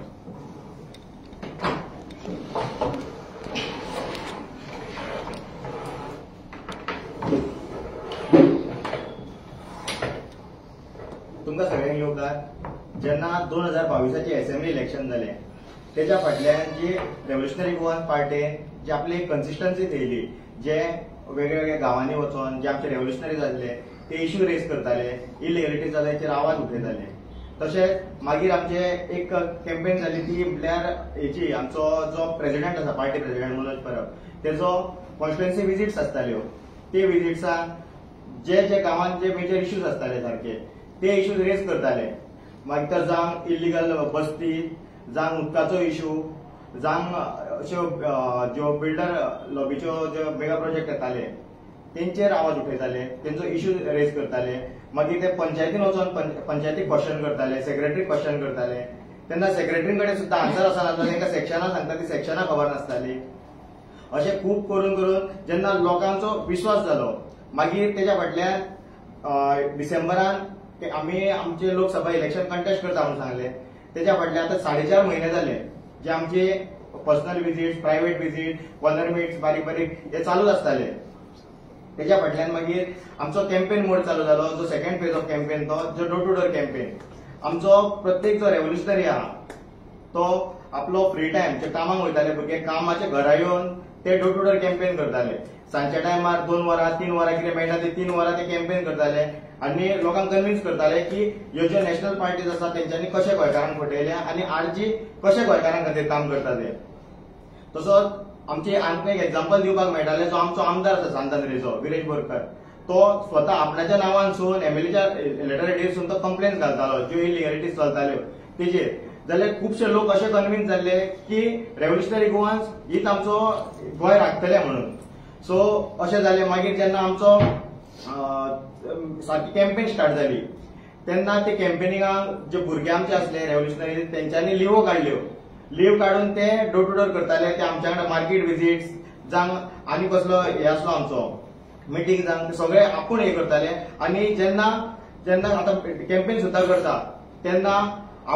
तुमकां सगळ्यांक येवकार. जेन्ना 2022 असेंब्ली इलेक्शन जालें तेच्या फाटल्यान जी रेव्होल्युशनरी गोवन पार्टीन जी आपली कन्सिस्टन्सी थेयली जे वेगवेगळ्या गांवांनी वचोन जे आमचे रेव्होल्युशनरी जाल्ले ते इश्यू रेज करताले, इलिगलिटी जाल्या हेचेर आवाज उठयताले. तशेंच मागीर आमचे एक कॅम्पेन जाली ती म्हटल्यार हेची आमचो जो प्रेसिडेंट आसा, पार्टी प्रेसिडेंट मनोज परब, तेजो कॉन्स्टिट्युएन्सी विजिट्स आसताल्यो. ते विजिट्सान जे जे गांवांत जे मेजर इश्यूज आसताले सारके ते इश्यूज रेज करताले. मागीर तर जावं इलिगल बस्ती, जावं उदकाचो इश्यू, जावं अश्यो ज्यो बिल्डर लॉबीच्यो ज्यो मेगा प्रोजेक्ट येताले तेंचेर आवाज उठयताले, तेंचो इश्यू रेज करताले. मागीर ते पंचायतीन वचोन पंचायतीक क्वेश्चन करताले, सेक्रेटरीक क्वेश्चन करताले. तेन्ना सेक्रेटरी कडेन सुद्दां आन्सर आसना, तांकां सेक्शनां सांगता ती सेक्शनां खबर नासताली. अशें खूब करून करून जेन्ना लोकांचो विश्वास जालो, मागीर तेच्या फाटल्यान डिसेंबरान आमी आमचे लोकसभा इलेक्शन कंटेस्ट करता म्हणून सांगले. तेच्या फाटल्यान आतां 4.5 म्हयने जाले जे आमचे personal visit, private visit, corner meets बारीक बारीक हे चालूच आसताले. तेच्या फाटल्यान मागीर आमचो कॅम्पेन मोड चालू जालो, जो सेकंड फेज ऑफ कॅम्पेन, तो जो डोर टू डोर कॅम्पेन. आमचो प्रत्येक जो रेव्होल्युशनरी आहा तो आपलो फ्री टायम, जे कामाक वयताले भुरगे कामाचे घरा येवन ते डोर टू डोर कॅम्पेन करताले. सांजच्या टायमार 2 वरां 3 वरां कितें मेळटा ते 3 वरां ते कॅम्पेन करताले आनी लोकांक कन्विन्स करताले की ह्यो ज्यो नॅशनल पार्टीज आसा तेंच्यांनी कशें गोंयकारांक फटयल्या आनी आरजी कशें गोंयकारां खातीर काम करता ते. तसोच आमचे आनीक एक एग्जाम्पल दिवपाक मेळटालें, जो आमचो आमदार आसा सांतांद्रेचो विरेश बोरकर, तो स्वता आपणाच्या नांवानसून एमएलएच्या लेटर हेडीरसून तो कंप्लेन घालतालो ज्यो इलिगलिटीज चलताल्यो तेजेर. जाल्यार खुबशे लोक अशे कन्विन्स जाल्ले की रेव्होल्युशनरी गोवान्स हीच आमचो गोंय राखतले म्हणून. सो अशें जालें. मागीर जेन्ना आमचो सारकी कॅम्पेन स्टार्ट जाली तेन्ना ते कॅम्पेनिंगाक जे भुरगे आमचे आसले रेव्होल्युशनरी तेंच्यांनी लिवो काडल्यो. लीव काडून ते डोर टू डोर करताले. ते आमच्या वांगडा मार्केट विजिट्स जावं आनी कसलो हे आसलो आमचो मिटींग जावं ते सगळे आपूण हे करताले. आनी जेन्ना जेन्ना आतां कॅम्पेन सुद्दां करता तेन्ना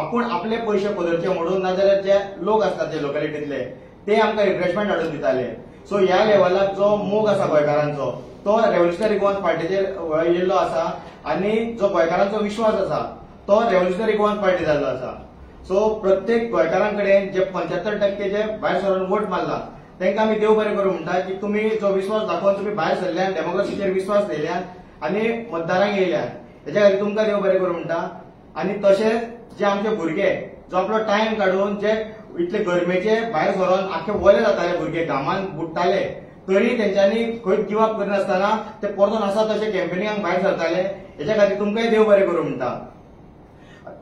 आपूण आपले पयशे पदरचे म्हणून, नाजाल्यार जे लोक आसतात जे लोकेलिटींतले ते आमकां रिफ्रेशमेंट हाडून दिताले. सो ह्या लेवलाक जो मोग आसा गोंयकारांचो तो रेव्होल्युशनरी गोवन पार्टीचेर येयल्लो आसा आनी जो गोंयकारांचो विश्वास आसा तो रेव्होल्युशनरी गोवन पार्टी जाल्लो आसा. सो प्रत्येक गोंयकारां कडेन जे 75% जे भायर सरून वोट मारला तांकां आमी देव बरें करूं म्हणटा की तुमी जो विश्वास दाखोवन तुमी भायर सरल्यान, डेमोक्रेसीचेर विश्वास दवरल्यान आनी मतदारांक येयल्यान, हेच्या खातीर तुमकां देव बरें करूं म्हणटा. आनी तशेंच जे आमचे भुरगे जो आपलो टायम काडून जे इतले गरमेचे भायर सरून आख्खे वले जाताले भुरगे, घामान बुडटाले, तरी तेंच्यांनी खंय गिव अप करिनासतना ते परतून आसा तशे कॅम्पेनिंगाक भायर सरताले. हेच्या खातीर तुमकांय देव बरें करूं म्हणटा.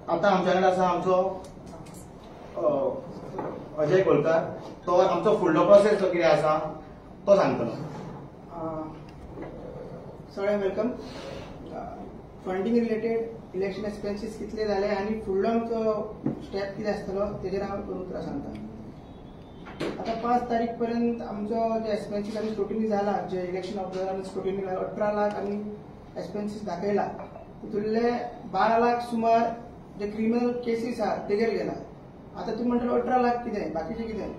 आतां आमच्या कडेन आसा आमचो अजय कोलकर, तो आमचो फुडलो प्रोसेस जो कितें आसा तो सांगतलो. सगळ्यांक welcome. Funding related election expenses कितले जाले आनी फुडलो आमचो स्टेप कितें आसतलो तेजेर हांव दोन उतरां सांगता. आतां 5 तारीख पर्यंत आमचो जे एक्सपेन्सीस आमी स्क्रुटिनी जाला, जे इलेक्शन ऑब्जर्वरान स्क्रुटिनी 18 लाख आमी एक्सपेन्सीस दाखयला, तितूंतले 12 लाख सुमार जे क्रिमिनल केसीस आहा तेजेर गेला. आतां तुमी म्हणटले 18 लाख कितें, बाकीचें कितें?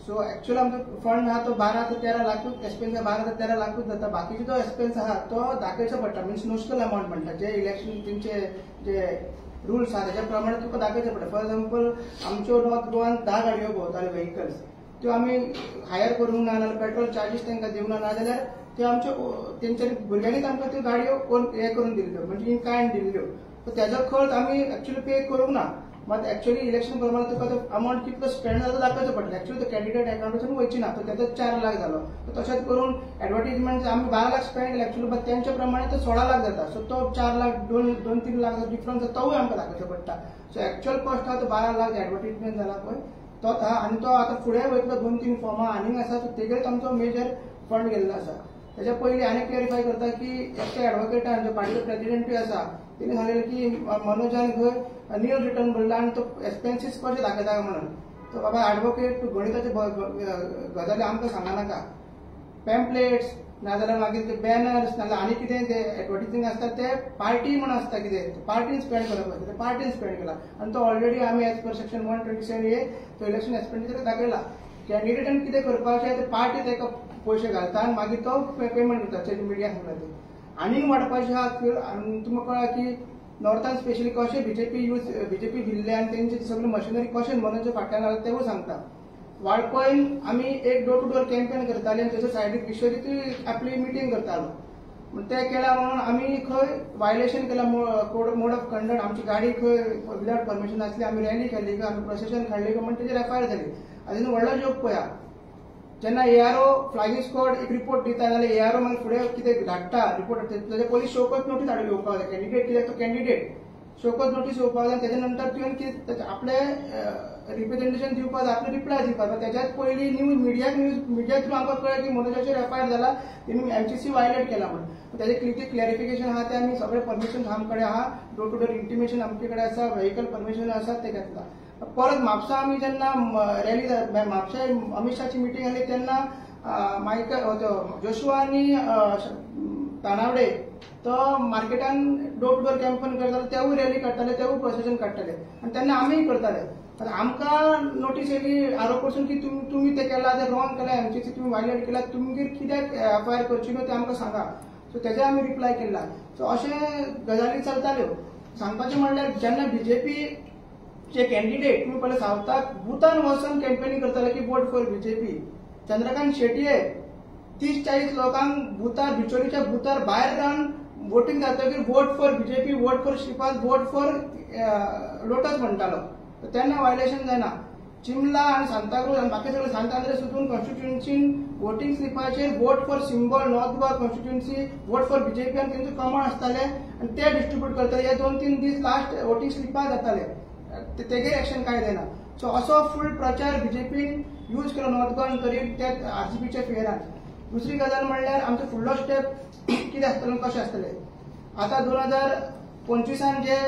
सो एक्चुअल आमचो फंड आहा तो 12 ते 13 लाखूच एक्सपेन्स, 12 ते 13 लाखूच जाता. बाकीचो जो एक्सपेन्स आहा तो दाखयचो पडटा, मिन्स नोशनल अमावंट म्हणटा, जे इलेक्शन तेंचे जे रुल्स आहा तेच्या प्रमाणे तुका दाखयचें पडटा. फॉर एग्जाम्पल आमच्यो नॉर्थ गोवान 10 गाडयो भोंवताल्यो व्हेकल्स, त्यो आमी हायर करूंक ना, नाजाल्यार पेट्रोल चार्जीस तांकां दिवंक ना, नाजाल्यार त्यो आमच्यो तेंच्यांनी भुरग्यांनीच आमकां त्यो गाडयो हें करून दिल्ल्यो, म्हणजे इन कायंड दिल्ल्यो. सो तेजो खर्च आमी एक्चुअली पे करूंक ना. मात एक्चुअली इलेक्शन प्रमाणे तुका तो अमावंट कितलो स्पेंड जाता दाखोवचो पडटलो. एक्चुअली तो कॅन्डिडेट अकाउंटासून वयची ना, तो तेजो 4 लाख जालो. तशेंच करून एडवर्टीजमेंट आमी 12 लाख स्पेंड केले एक्चुअली, बट तेंच्या प्रमाणे तो 16 लाख जाता. सो तो 4 लाख 2-3 लाख डिफरन्स तोवूय आमकां दाखोवचो पडटा. सो एक्चुअल कॉस्ट आहा तो 12 लाख एडवर्टीजमेंट जाला पळय तो आहा, आनी तो आतां फुडें वयतलो 2-3 फॉर्मां आनीक आसा, सो तेजेर आमचो मेजर फंड गेल्लो आसा. तेच्या पयलीं आनी क्लॅरिफाय करता की एकट्या एडवोकेटान जो पार्टीचो प्रेजिडेंटूय आसा तेणी सांगलें की मनोजान खंय नील रिटर्न भरला आनी तो एक्सपेन्सीस कशे दाखयता म्हणून. तो बाबा एडवोकेट तूं गणिताचे गजाली आमकां सांगनाका, पॅम्पलेट्स नाजाल्यार मागीर ते बॅनर्स नाजाल्यार आनी कितें ते एडवर्टीजींग आसता ते पार्टी म्हूण आसता, कितें पार्टीन स्पेंड करप आसता, ते पार्टीन स्पेंड केला आनी तो ऑलरेडी आमी as per section 127A तो इलेक्शन एक्सपेंडिचर दाखयला. कॅन्डिडेटान कितें करपाचें ते पार्टी ताका पयशे घालता आनी मागीर तो पेमेंट करता मिडिया सांगला ते. आनीक वाडपाचें आहा तुमकां कळ्ळां की नॉर्थान स्पेशली कशें बीजेपी यूज बीजेपी भिल्ले आनी तेंचे सगळे मशिनरी कशें मनोज फाटल्यान लागला तेवूय सांगता. वाळपयन आमी एक डोर टू डोर कॅम्पेन करताले आनी थंयसर सायडीक विश्वजीतूय आपली मिटींग करतालो. ते केला म्हणून आमी खंय वायलेशन केला मोड ऑफ कंडक्ट. आमची गाडी खंय विदाउट परमिशन आसली, आमी रॅली केली, आमी प्रोसेशन काडली म्हण तेजेर एफआयआर जाली. आनी व्हडलो जोक पळया, जेन्ना एआरओ फ्लायिंग स्क्वॉड एक रिपोर्ट दिता जाल्यार एआरओ मागीर फुडें कितें धाडटा रिपोर्ट, ताजे पयलीं शोकॉज नोटीस हाडून येवपाक जाय. कॅन्डिडेट कित्याक तो कॅन्डिडेट शोकॉज नोटीस येवपाक जाय. तेच्या नंतर तुवें कितें आपलें रिप्रेझेंटेशन दिवपाक जाय, आपलें रिप्लाय दिवपाक जाय. तेच्यात पयलीं न्यूज मिडियाक न्यूज मिडिया थ्रू आमकां कळ्ळें की मनोजाचेर एफआयआर जाला, तेणी एमसीसी वायलेट केला म्हणून. तेजें कितें क्लॅरिफिकेशन आहा तें आमी सगळें परमिशन आमचे कडेन आहा, डोर टू डोर इंटिमेशन आमचे कडेन आसा, व्हेकल परमिशन आसा तें घेतला. परत म्हापसा आमी जेन्ना रॅली म्हापशा अमित शाहची मिटींग आसली तेन्ना मायकल जोशुआ आनी तानावडे तो मार्केटान डोर टू डोर कॅम्पेन करताले, तेवूय रॅली काडटाले, तेवूय प्रोसेशन काडटाले आनी तेन्ना आमीय करताले. आमकां नोटीस येयली आरोप पसून की तुमी तें केलां, तें रॉंग केलां, एमसीसी तुमी वायलेट केला, तुमगेर कित्याक एफआयआर करची न्हू तें आमकां सांगा. सो तेजेर आमी रिप्लाय केला. सो अशें गजाली चलताल्यो. सांगपाचें म्हणल्यार जेन्ना बीजेपी चे कॅन्डिडेट तुमी पळय सावथाक बुथान वचून कॅम्पेनिंग करताले की vote for BJP. Chandrakant Shetye 30-40 लोकांक बुथार बिचोलीच्या बुथार भायर रावन वोटींग जातकीर vote for BJP, vote for Shripad, vote for lotus म्हणटालो. तेन्ना वायलेशन जायना. चिमला आनी सांताक्रूज आनी बाकी सगळे सांत आंद्रे सुदून कॉन्स्टिट्युएन्सीन वोटींग स्लिपाचेर vote for symbol North Goa constituency, vote for BJP आनी तेंचे कमळ आसताले आनी ते डिस्ट्रिब्यूट करताले. हे 2-3 दीस लास्ट वोटींग स्लिपां जाताले, तेगेर एक्शन कांय जायना. सो असो फूल प्रचार बीजेपीन यूज केलो नॉर्थ गोवान करीत त्या आरजीपीच्या फेरान. दुसरी गजाल म्हणल्यार आमचो फुडलो स्टेप कितें आसतलो, कशें आसतलें. आतां 2025 जे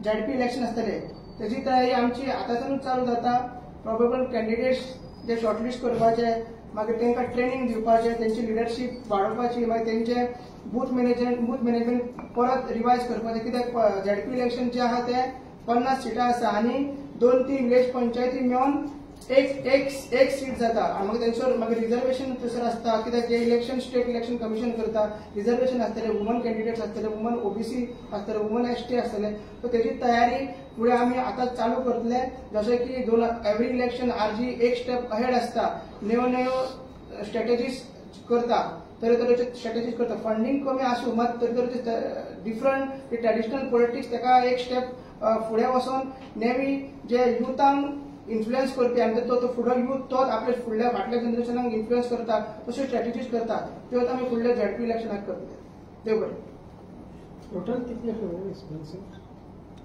झेडपी इलेक्शन आसतले तेजी तयारी आमची आतांसूनच चालू जाता. प्रोबेबल कॅन्डिडेट्स जे शॉर्टलिस्ट करपाचे, मागीर तांकां ट्रेनिंग दिवपाचें, तेंची लिडरशीप वाडोवपाची, मागीर तेंचे बूथ मॅनेजमेंट परत रिवायज करपाचें. कित्याक झेडपी इलेक्शन जे आहा ते 50 सिटां आसा आनी 2-3 विलेज पंचायती मेळून एक एक एक सीट जाता आनी मागीर थंयसर मागीर रिजर्वेशन थंयसर आसता. कित्याक जे इलेक्शन स्टेट इलेक्शन कमिशन करता, रिजर्वेशन आसतलें, वुमन कॅन्डिडेट्स आसतले, वुमन ओबीसी आसतले, वुमन एसटी आसतले. सो तेजी तयारी फुडें आमी आतां चालू करतले. जशें की एवरी इलेक्शन आरजी एक स्टेप अहेड आसता, नव्यो नव्यो स्ट्रेटजीज करता, तरेतरेचे स्ट्रेटजीज करता. फंडींग कमी आसूं मात तरेतरेचे डिफरंट ट्रेडिशनल पॉलिटिक्स ताका एक स्टेप फुडें वचोन नेवी जे युथांक इन्फ्लुएन्स करपी आनी तो फुडलो यूथ तोच आपल्या फुडल्या फाटल्या जनरेशनाक इन्फ्लुएन्स करता, तश्यो स्ट्रेटजीज करता, त्योच आमी फुडल्या झेडपी इलेक्शनाक करतले. देव बरें. टोटल कितले एक्सपेन्सीव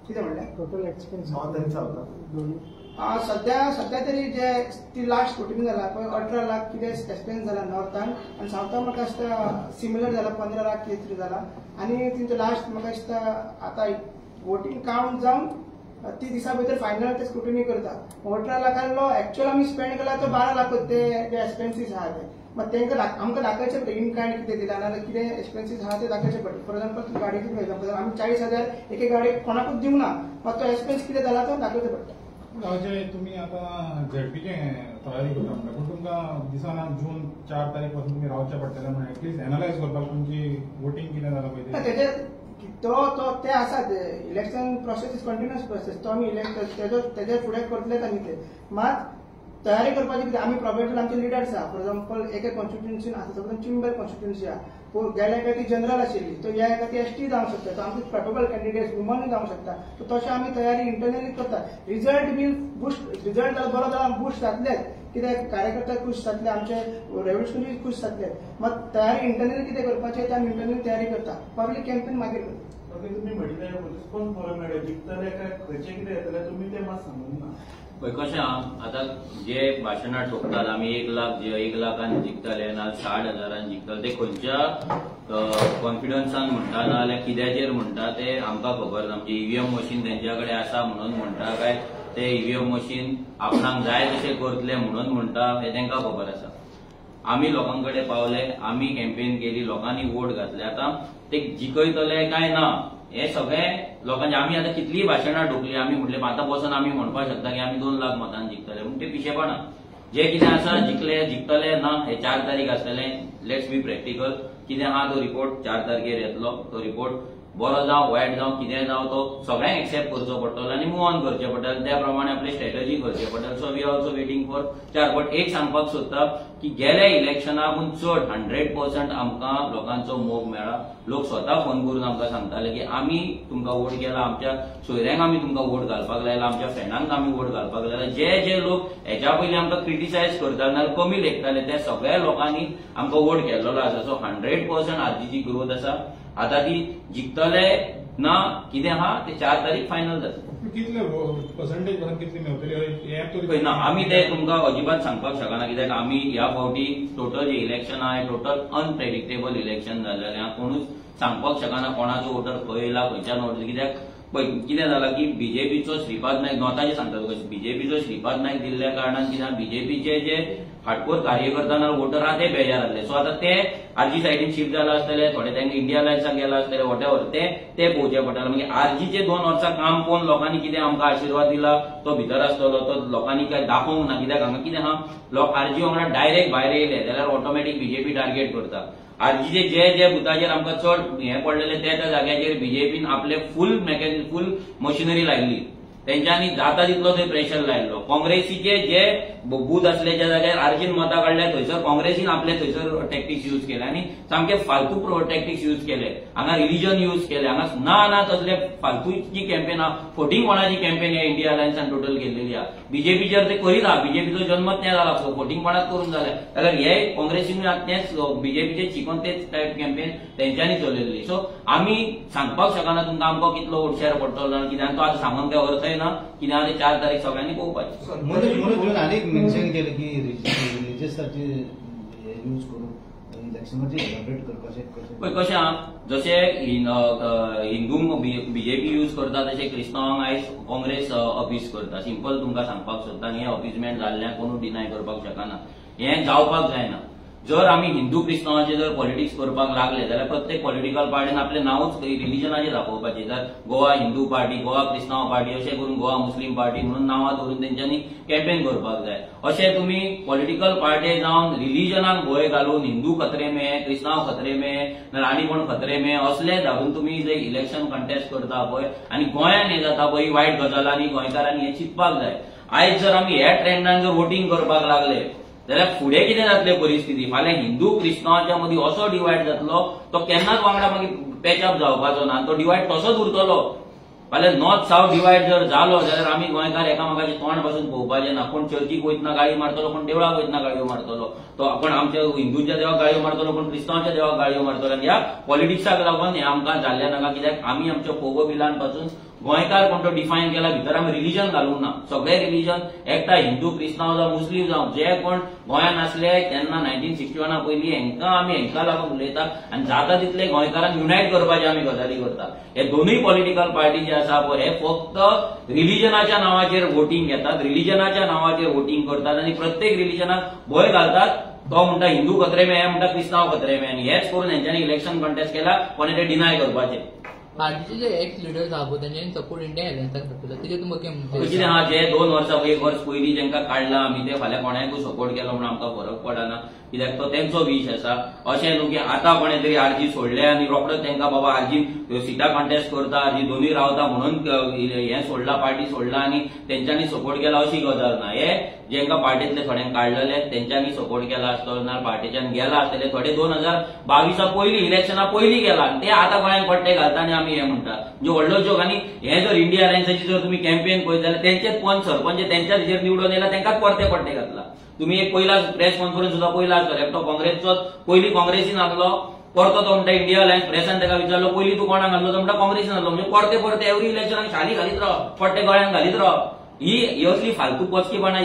कितें म्हणलें? टोटल एक्सपेन्स नॉर्थ आनी सावथाक सद्या सद्या तरी जे ती लास्ट स्क्रुटिनी जाला पळय 18 लाख कितें एक्सपेन्स जाला नॉर्थान आनी सावथान म्हाका दिसता सिमिलर जाला, 15 लाख कितें तरी जाला. आनी तेंचो लास्ट म्हाका दिसता आतां वोटींग कावंट जावन 30 दिसां भितर फायनल ते स्क्रुटिनी करता. 18 लाखांलो एक्चुअल आमी स्पेंड केला तो 12 लाख ते जे एक्सपेन्सीस आहा ते. मात तांकां आमकां दाखयचें पडटा इन कायंड कितें दिला नाजाल्यार कितें एक्सपेन्सीस आहा ते दाखयचें पडटा. फॉर एग्जाम्पल गाडयेचें एग्जाम्पल आमी 40,000 एके गाडयेक कोणाकूच दिवना, मात तो एक्सपेन्स कितें जाला तो दाखयचो पडटा. गांवचे तुमी आतां झेडपीचे तयारी करता म्हणटा, पूण तुमकां दिसना जून 4 तारीख पासून तुमी रावचें पडटलें म्हणून एटलीस्ट एनालायज करपाक तुमची वोटींग कितें जालां पळय तेजे तो तो ते आसा election process is continuous process. तो आमी इलेक्ट तेजो तेजे फुडें करतलेच आमी ते मात तयारी करपाची कितें आमी प्रोबेबल आमचे लिडर्स आहा. फॉर एग्जाम्पल एके कॉन्स्टिट्युएन्सीन आसा, सपोज चिंबल कॉन्स्टिट्युएन्सी आहा, गेल्या एका ती जनरल आशिल्ली, तो ह्या एका ती एसटी जावंक शकता, तो आमचे प्रोबेबल कॅन्डिडेट्स वुमनूय जावंक शकता. सो तशें आमी तयारी इंटरनली करता. रिजल्ट बीन बुस्ट, रिजल्ट जाल्यार बरो जाल्यार बुस्ट जातलेच, कित्याक कार्यकर्ता खूश जातले, आमचे रेव्होल्युशनरी खूश जातले. मात तयारी इंटरनली कितें करपाचें तें आमी इंटरनली तयारी करता. पब्लीक कॅम्पेन मागीर करता. तुमी म्हटलें रिस्पॉन्स बरो मेळ्ळो, जिखतले काय खंयचें कितें येतलें तुमी तें मात सांगूंक ना. पळय कशें आहा आतां जे भाशणां ठोकतात आमी 1 लाख जे 1 लाखान जिखतले ना 60,000 जिखतले, ते खंयच्या कॉन्फिडन्सान म्हणटा ना जाल्यार कित्याचेर म्हणटा ते आमकां खबर ना. म्हणजे ईव्हीएम मशीन तेंच्या कडेन आसा म्हणून म्हणटा काय ते ईव्हीएम मशीन आपणाक जाय तशें करतले म्हणून म्हणटा हें तेंकां खबर आसा. आमी लोकां कडेन पावले, आमी कॅम्पेन केली, लोकांनी वोट घातले. आतां ते जिखयतले काय ना हे सगळें लोकांचे. आमी आतां कितलीय भाशणां ठोकली, आमी म्हटलें आतां बसून आमी म्हणपाक शकता की आमी 2 लाख मतान जिखतले, पूण ते पिशेपणां. जे कितें आसा जिखले जिखतले ना हे 4 तारीख आसतलें. Let's be practical. कितें आहा तो रिपोर्ट 4 तारखेर येतलो, तो रिपोर्ट बरो जावं वायट जावं कितें जावं तो सगळ्यांक एक्सेप्ट करचो पडटलो आनी मूव ऑन करचें पडटलें, त्या प्रमाणे आपली स्ट्रॅटजी करचें पडटलें. So we are also waiting for 4. But एक सांगपाक सोदता की गेल्या इलेक्शनाकून चड 100% आमकां लोकांचो मोग मेळ्ळा. लोक स्वता फोन करून आमकां सांगताले की आमी तुमकां वोट केला, आमच्या सोयऱ्यांक आमी तुमकां वोट घालपाक लायला, आमच्या फ्रेंडांक आमी वोट घालपाक लायला. जे जे लोक हेच्या पयलीं आमकां क्रिटिसायज करताले नाल्यार कमी लेखताले त्या सगळ्या लोकांनी आमकां वोट केल्लो आसा. सो 100% आरजीची ग्रोथ आसा. आता ती जिखतले ना कितें आहा ते 4 तारीख फायनल जातले. कितले पर्सेंटेज कितली मेळटली ना आमी ते तुमकां अजिबात सांगपाक शकना, कित्याक आमी ह्या फावटी टोटल जे इलेक्शन आहा टोटल अनप्रेडिक्टेबल इलेक्शन जाल्लें, कोणूच सांगपाक शकना कोणाचो वोटर खंय येयला खंयच्यान वोटर. कित्याक पळय कितें जालां की बीजेपीचो श्रीपाद नायक नॉर्ताचें सांगता तुका, बीजेपीचो श्रीपाद नायक दिल्ल्या कारणान कितें बीजेपीचे जे हार्डकोर कार्यकर्ता ना वोटर आहा ते बेजार आसले. सो आतां ते आरजी सायडीन शिफ्ट जाला आसतले, थोडे तांकां इंडिया अलायन्साक गेला आसतले, what ever ते पळोवचें पडटलें. मागीर आरजीचे 2 वर्सां काम पळोवन लोकांनी कितें आमकां आशिर्वाद दिला तो भितर आसतलो, तो लोकांनी काय दाखोवंक ना. कित्याक हांगा कितें आहा लोक आरजी वांगडा डायरेक्ट भायर येयले जाल्यार ऑटोमॅटीक बीजेपी टार्गेट करता. आरजीचे जे जे बुथाचेर आमकां चड हें पडलेले त्या त्या जाग्याचेर बीजेपीन आपले फूल मेकॅनिझम फूल मशिनरी लायिल्ली, तेंच्यांनी जाता तितलो थंय प्रेशर लायिल्लो. काँग्रेसीचे जे बूथ आसले ज्या जाग्यार आरजीन मतां काडल्या थंयसर काँग्रेसीन आपले थंयसर टॅक्टिक्स यूज केले आनी सामके फालतू टॅक्टिक्स यूज केले. हांगा रिलिजन यूज केले, हांगा ना ना तसले फालतूची कॅम्पेन आहा, फोटिंगपणाची कॅम्पेन ह्या इंडिया अलायन्सान टोटल केल्लेली आहा. बीजेपीचेर ते करीत आहा, बीजेपीचो जन्मच तें जाला, फोटिंगपणाच करून जाल्या. जाल्यार हे काँग्रेसीन तेंच बीजेपीचे शिकोन तेच टायप कॅम्पेन तेंच्यांनी चलयल्ली. सो आमी सांगपाक शकना तुमकां आमकां कितलो वोट शेअर पडटलो कित्याक तो आतां सांगून काय अर्थय ना. कितें आहा ते 4 तारीख सगळ्यांनी पळोवपाचें. म्हणून आनीक मेन्शन केलें की रिलिजियसाचे यूज करून इलेक्शनाचेर एलॅबोरेट करपाचें. पळय कशें आहा, जशें हिंदूंक बीजेपी यूज करता तशें क्रिस्तांवांक आयज काँग्रेस अपीज करता. सिंपल तुमकां सांगपाक सोदता आनी हें अपीजमेंट जाल्ल्यान कोणूच डिनाय करपाक शकना, हें जावपाक जायना. जर आमी हिंदू क्रिस्तांवाचे जर पॉलिटिक्स करपाक लागले जाल्यार प्रत्येक पॉलिटिकल पार्टीन आपलें नांवूच रिलिजनाचेर दाखोवपाचें. जर गोवा हिंदू पार्टी, गोवा क्रिस्तांव पार्टी अशें करून गोवा मुस्लीम पार्टी म्हणून नांवां दवरून तेंच्यांनी कॅम्पेन करपाक जाय. अशें तुमी पॉलिटिकल पार्टी जावन रिलिजनाक भंय घालून हिंदू खतरे में, क्रिस्तांव खतरे में, आनी कोण खतरे में असले धाडून तुमी जे इलेक्शन कंटेस्ट करता पळय आनी गोंयान हें जाता पळय ही वायट गजाल आनी गोंयकारांनी हें चिंतपाक जाय. आयज जर आमी ह्या ट्रेंडान जर वोटींग करपाक लागले जाल्यार फुडें कितें जातलें परिस्थिती, फाल्यां हिंदू क्रिस्तांवाच्या मदीं असो डिवायड जातलो तो केन्नाच वांगडा मागीर पॅचअप जावपाचो ना, तो डिवायड तसोच उरतलो. फाल्यां नॉर्थ सावथ डिवायड जर जालो जाल्यार आमी गोंयकार एकामेकाचें तोंड पासून पळोवपाचें ना. कोण चर्चीक वयतना गाळी मारतलो, कोण देवळाक वयतना गाळयो मारतलो, तो आपण आमच्या हिंदूंच्या देवाक गाळयो मारतलो, कोण क्रिस्तांवाच्या देवाक गाळयो मारतलो. आनी ह्या पॉलिटिक्साक लागून हें आमकां जाल्लें नाका, कित्याक आमी आमच्या पोगो बिलान पासून गोंयकार कोण तो डिफायन केला, भितर आमी रिलिजन घालूंक ना. सगळे रिलिजन एकटा हिंदू क्रिस्तांव जावं मुस्लीम जावं जे कोण गोंयांत आसले तेन्ना 1961 पयलीं हेंकां आमी हेंकां लागून उलयता आनी जाता तितले गोंयकारांक युनायट करपाचे आमी गजाली करता. हे दोनूय पॉलिटिकल पार्टी जे आसा पळय हे फक्त रिलिजनाच्या नांवाचेर वोटींग घेतात, रिलिजनाच्या नांवाचेर वोटींग करतात आनी प्रत्येक रिलिजनाक भंय घालतात. तो म्हणटा हिंदू खतरे में, हे म्हणटा क्रिस्तांव खतरे में, आनी हेच करून हेंच्यांनी इलेक्शन कंटेस्ट केला कोणें तें डिनाय करपाचें. पार्टीचे जे एक्स लिडर्स आहा पळय तेंच्यांनी सपोर्ट इंडिया अलायन्साक दाखयला, तेजेर तुमकां कितें कितें आहा, जे 2 वर्सां 1 वर्स पयलीं जेंकां काडला आमी ते फाल्यां कोणाकूय सपोर्ट केलो म्हणून आमकां फरक पडना, कित्याक तो तेंचो विश आसा. अशें न्हू की आतां कोणें तरी आरजी सोडले आनी रोखडोच तेंकां बाबा आरजी सिटां कंटेस्ट करता, आरजी दोनूय रावता म्हणून हें सोडला, पार्टी सोडला आनी तेंच्यांनी सपोर्ट केला अशी गजाल ना. हे जेंकां पार्टींतले थोड्यांक काडलेले तेंच्यांनी सपोर्ट केला आसतलो, ना पार्टीच्यान गेला आसतले थोडे 2022 पयलीं इलेक्शना पयलीं गेला आनी ते आतां गोंयांत पट्टे घालता आनी आमी हें म्हणटा. म्हणजे व्हडलो जोक. आनी हें जर इंडिया अलायन्साची जर तुमी कॅम्पेन पळयत जाल्यार तेंचेच पंच सरपंच तेंच्याच हेजेर निवडून येयला तेंकांच परते पट्टे घातला. तुमी एक पयला प्रेस कॉन्फरन्स सुद्दां पयला आसतलो, एकटो काँग्रेसचो पयलीं काँग्रेसीन आसलो, परतो तो म्हणटा इंडिया अलायन्स, प्रेसान ताका विचारलो पयलीं तूं कोणाक घातलो, तो म्हणटा काँग्रेसीन आसलो. म्हणजे परते परते एवरी इलेक्शनाक शाली घालीत राव, पट्टे गळ्यान घालीत राव. ही असली फालतू पचकीपणा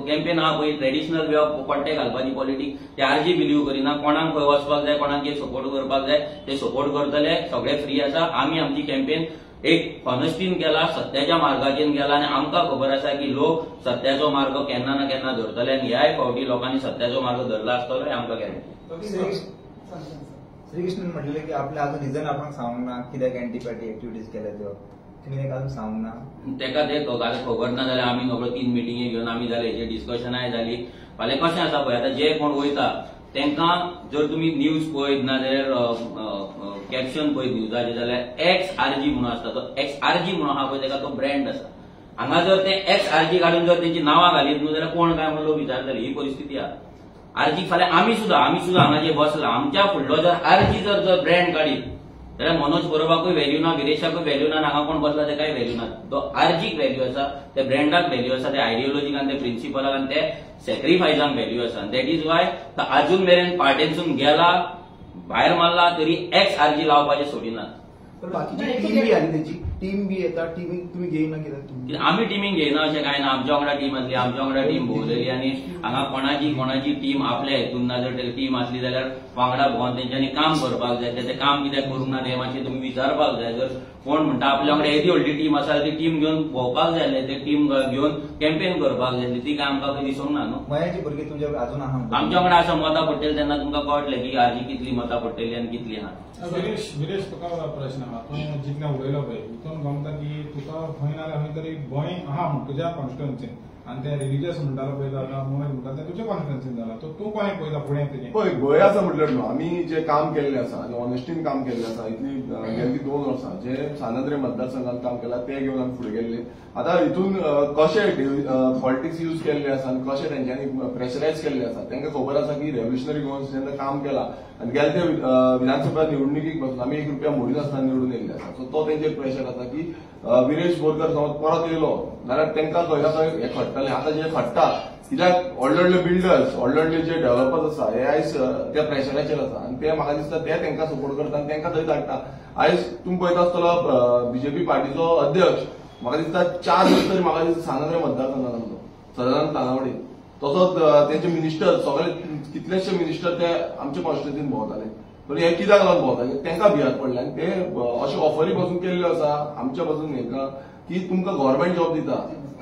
कॅम्पेन आहा पळय ट्रेडिशनल वे ऑफ पट्टे घालपाची पॉलिटिक्स, ते आरजी बिलीव करिना. कोणाक खंय वचपाक जाय, कोणाक कितें सपोर्ट करपाक जाय ते सपोर्ट करतले, सगळे फ्री आसा. आमी आमची कॅम्पेन एक ऑनेस्टीन केला, सत्याच्या मार्गाचेर गेला आनी आमकां खबर आसा की लोक सत्याचो मार्ग केन्ना ना केन्ना धरतले आनी ह्याय फावटी लोकांनी सत्याचो मार्ग धरला आसतलो हें आमकां गॅरंटी. श्रीकृष्णन म्हटलें की आपलें अजून रिजन आपणाक सांगूंक ना कित्याक एंटी पार्टी एक्टिविटीज केल्या त्यो, तुमी ताका अजून सांगूंक ना. तेका ते खबर ना जाल्यार आमी नकळो 3 मिटिंगी घेवन आमी जाले हेचेर डिस्कशनाय जाली. फाल्यां कशें आसा पळय आतां जे कोण वयता तेंकां जर तुमी न्यूज पळयत ना जाल्यार कॅप्शन पळयत न्यूजाचेर जाल्यार एक्स आरजी म्हणून आसता, तो एक्स आरजी म्हणून आहा पळय तेका तो ब्रँड आसा. हांगा जर ते एक्स आरजी काडून जर तेंची नांवां घालीत न्हू जाल्यार कोण काय म्हणून लोक विचारतले. ही परिस्थिती आहा. आरजी फाल्यां आमी सुद्दां हांगा जे बसला आमच्या फुडलो जर आरजी जर ब्रँड काडीत जाल्यार मनोज परबाकूय व्हॅल्यू ना, विरेशाकूय व्हॅल्यू ना, हांगा कोण बसला तेकाय व्हॅल्यू ना. तो आरजीक व्हॅल्यू आसा, त्या ब्रँडाक व्हॅल्यू आसा, त्या आयडियोलॉजीक आनी त्या प्रिन्सिपलाक आनी त्या सॅक्रिफायसांक व्हॅल्यू आसा. That is why अजून मेरेन पार्टेनसून गेला भायर मारला तरी एक्स आरजी लावपाचें सोडिना. बाकीची टीम बी आली तेची टीम बी येता, टिमीक तुमी घेयना कित्याक? आमी टिमीक घेयना अशें कांय ना. आमच्या वांगडा टीम आसली, आमच्या वांगडा टीम भोंवलेली आनी हांगा कोणाची टीम आपल्या हेतून ना जर टीम आसली जाल्यार वांगडा भोंवन तेंच्यांनी काम करपाक जाय. तें काम कित्याक करूंक ना तें मातशें तुमी विचारपाक जाय. जर कोण म्हणटा आपल्या वांगडा येदी व्हडली टीम आसा ती टीम घेवन भोंवपाक जाय आसली, ते टीम घेवन कॅम्पेन करपाक जाय आसली, ती काय आमकां खंय दिसूंक ना न्हू. मयाची भुरगीं तुमच्या अजून आहा आमच्या वांगडा आसा. मतां पडटली तेन्ना तुमकां कळटलें की आरजी कितली मतां पडटली आनी कितली आहा. विरेश, तुका प्रश्न आहा, तूं जितलें उलयलो पळय हितून गमता की तुका खंय ना खंय तरी गोंय आहा म्हण तुज्या कॉन्स्टिट्युएन्सीन आनी ते रिलिजियस म्हणटालो पळय जाता मनोज म्हणटा तें तुज्या कॉन्स्टिट्युएन्सीन जाला, सो तूं कोणाक पळयता फुडें तुजें? पळय गोंय आसा म्हटल्यार न्हू आमी जें काम केल्लें आसा आनी ऑनेस्टीन काम केल्लें आसा इतली गेल्ली 2 वर्सां जे सानंद्रे मतदारसंघात काम केलां तें घेवन आमी फुडें गेल्ले. आतां हितून कशें पॉलिटिक्स यूज केल्ले आसा आनी कशें तेंच्यांनी प्रेशरायज केल्लें आसा तांकां खबर आसा की रेव्होल्युशनरी गोवन्स जेन्ना काम केलां आनी गेले ते विधानसभा निवडणुकीक बसून आमी 1 रुपया मोडिनासतना निवडून येयल्ले आसा. सो तो तेंचेर प्रेशर आसा की विरेश बोरकर समज परत येयलो जाल्यार तांकां खंय ना खंय हें खडटलें. आतां जे खडटा कित्याक व्हडले व्हडले बिल्डर्स, व्हडले व्हडले जे डेव्हलपर्स आसा हे आयज त्या प्रेशराचेर आसा आनी ते म्हाका दिसता ते तांकां सपोर्ट करता आनी तांकां थंय धाडटा. आयज तुमी पळयता आसतलो बीजेपी पार्टीचो अध्यक्ष म्हाका दिसता 4 दीस तरी म्हाका दिसता सानंद्रे मतदारसंघात आसलो सदानंद तानावडे, तसोच तेंचे मिनिस्टर सगळे कितलेशे मिनिस्टर ते आमच्या कॉन्स्टिट्युएन्सीन भोंवताले. पूण हे कित्याक लागून भोंवता? तांकां भियात पडले आनी ते अशे ऑफरी पासून केल्ल्यो आसा आमच्या पासून हेका की तुमकां गव्हर्मेंट जॉब दिता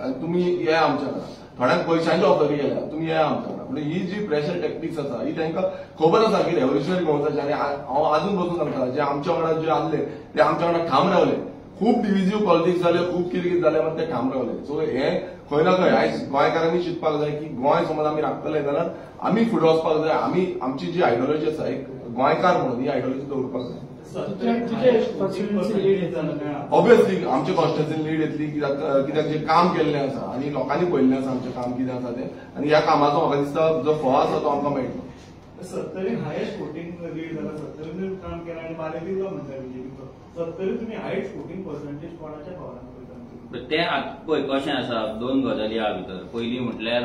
आनी तुमी येया आमच्या वांगडा, थोड्यांक पयशांची ऑफरी केल्या तुमी येया आमच्या वांगडा. म्हणजे ही जी प्रेशर टॅक्टिक्स आसा ही तांकां खबर आसा की रेव्होल्युशनरी गोवन्साचे. आनी हांव आजून बसून सांगता जे आमच्या वांगडा जे आसले ते आमच्या वांगडा ठाम रावले. खूब डिविजीव पॉलिटिक्स जाले, खूब कितें कितें जालें, मात ते ठाम रावले. सो हे खंय ना खंय आयज गोंयकारांनी चिंतपाक जाय की गोंय समज आमी राखतले जाल्यार आमी फुडें वचपाक जाय. आमी आमची जी आयडियोलॉजी आसा एक गोंयकार म्हणून ही आयडियोलॉजी दवरपाक जाय. ऑब्वियसली आमच्या कॉन्स्टिट्युएन्सीन लीड येतली कित्याक जे काम केल्लें आसा आनी लोकांनी पळयल्लें आसा आमचें काम कितें आसा तें आनी ह्या कामाचो म्हाका दिसता जो फळ आसा तो आमकां मेळटलो. सत्तरीन हायेस्ट वोटींग लीड जाला, सत्तरीन काम केलां आनी बालेबिल्लो म्हणटा बीजेपीचो, सत्तरीन तुमी हायेस्ट वोटींग पर्संटेज कोणाच्या फावरान पळयता? तें पळय कशें आसा, 2 गजाली आहा भितर. पयलीं म्हटल्यार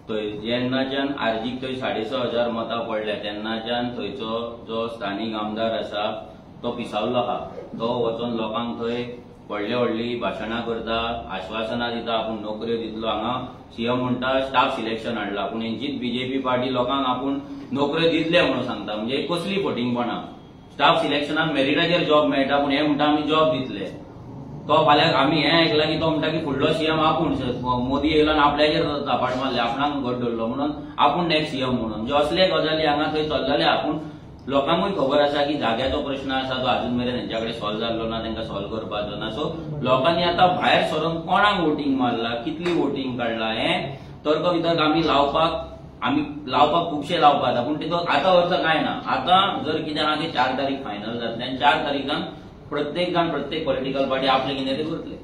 थंय जेन्नाच्यान आरजीक थंय 6,500 मतां पडल्या तेन्नाच्यान थंयचो जो स्थानीक आमदार आसा तो पिसावल्लो आहा. तो वचोन लोकांक थंय व्हडली व्हडली भाशणां करता, आश्वासनां दिता, आपूण नोकऱ्यो दितलो. हांगा सीएम म्हणटा स्टाफ सिलेक्शन हाडला, पूण हेंचीच बीजेपी पार्टी लोकांक आपूण नोकऱ्यो दितले म्हणून सांगता. म्हणजे कसली फटींगपणां. स्टाफ सिलेक्शनाक मेरिटाचेर जॉब मेळटा, पूण हे म्हणटा आमी जॉब दितले. तो फाल्यां आमी हें आयकलां की तो म्हणटा की फुडलो सीएम आपूण, मोदी येयलो आनी आपल्याचेर झापाट मारले, आपणाक घट धरलो म्हणून आपूण नेक्स्ट सीएम म्हणून. म्हणजे असले गजाली हांगा थंय चल्लेले. आपूण लोकांकूय खबर आसा की जाग्याचो प्रश्न आसा तो अजून मेरेन हेंच्या कडेन सॉल्व जाल्लो ना, तांकां सॉल्व करपाचो ना. सो लोकांनी आतां भायर सरून कोणाक वोटींग मारला, कितली वोटींग काडला हें तर्क वितर्क आमी लावपाक खुबशे लावपाक जाता, पूण तेचो आतां अर्थ कांय ना. आतां जर कितें आहा तें 4 तारीख फायनल जातलें आनी 4 तारीखान प्रत्येक जाण प्रत्येक पॉलिटिकल पार्टी आपलें कितें तें करतले.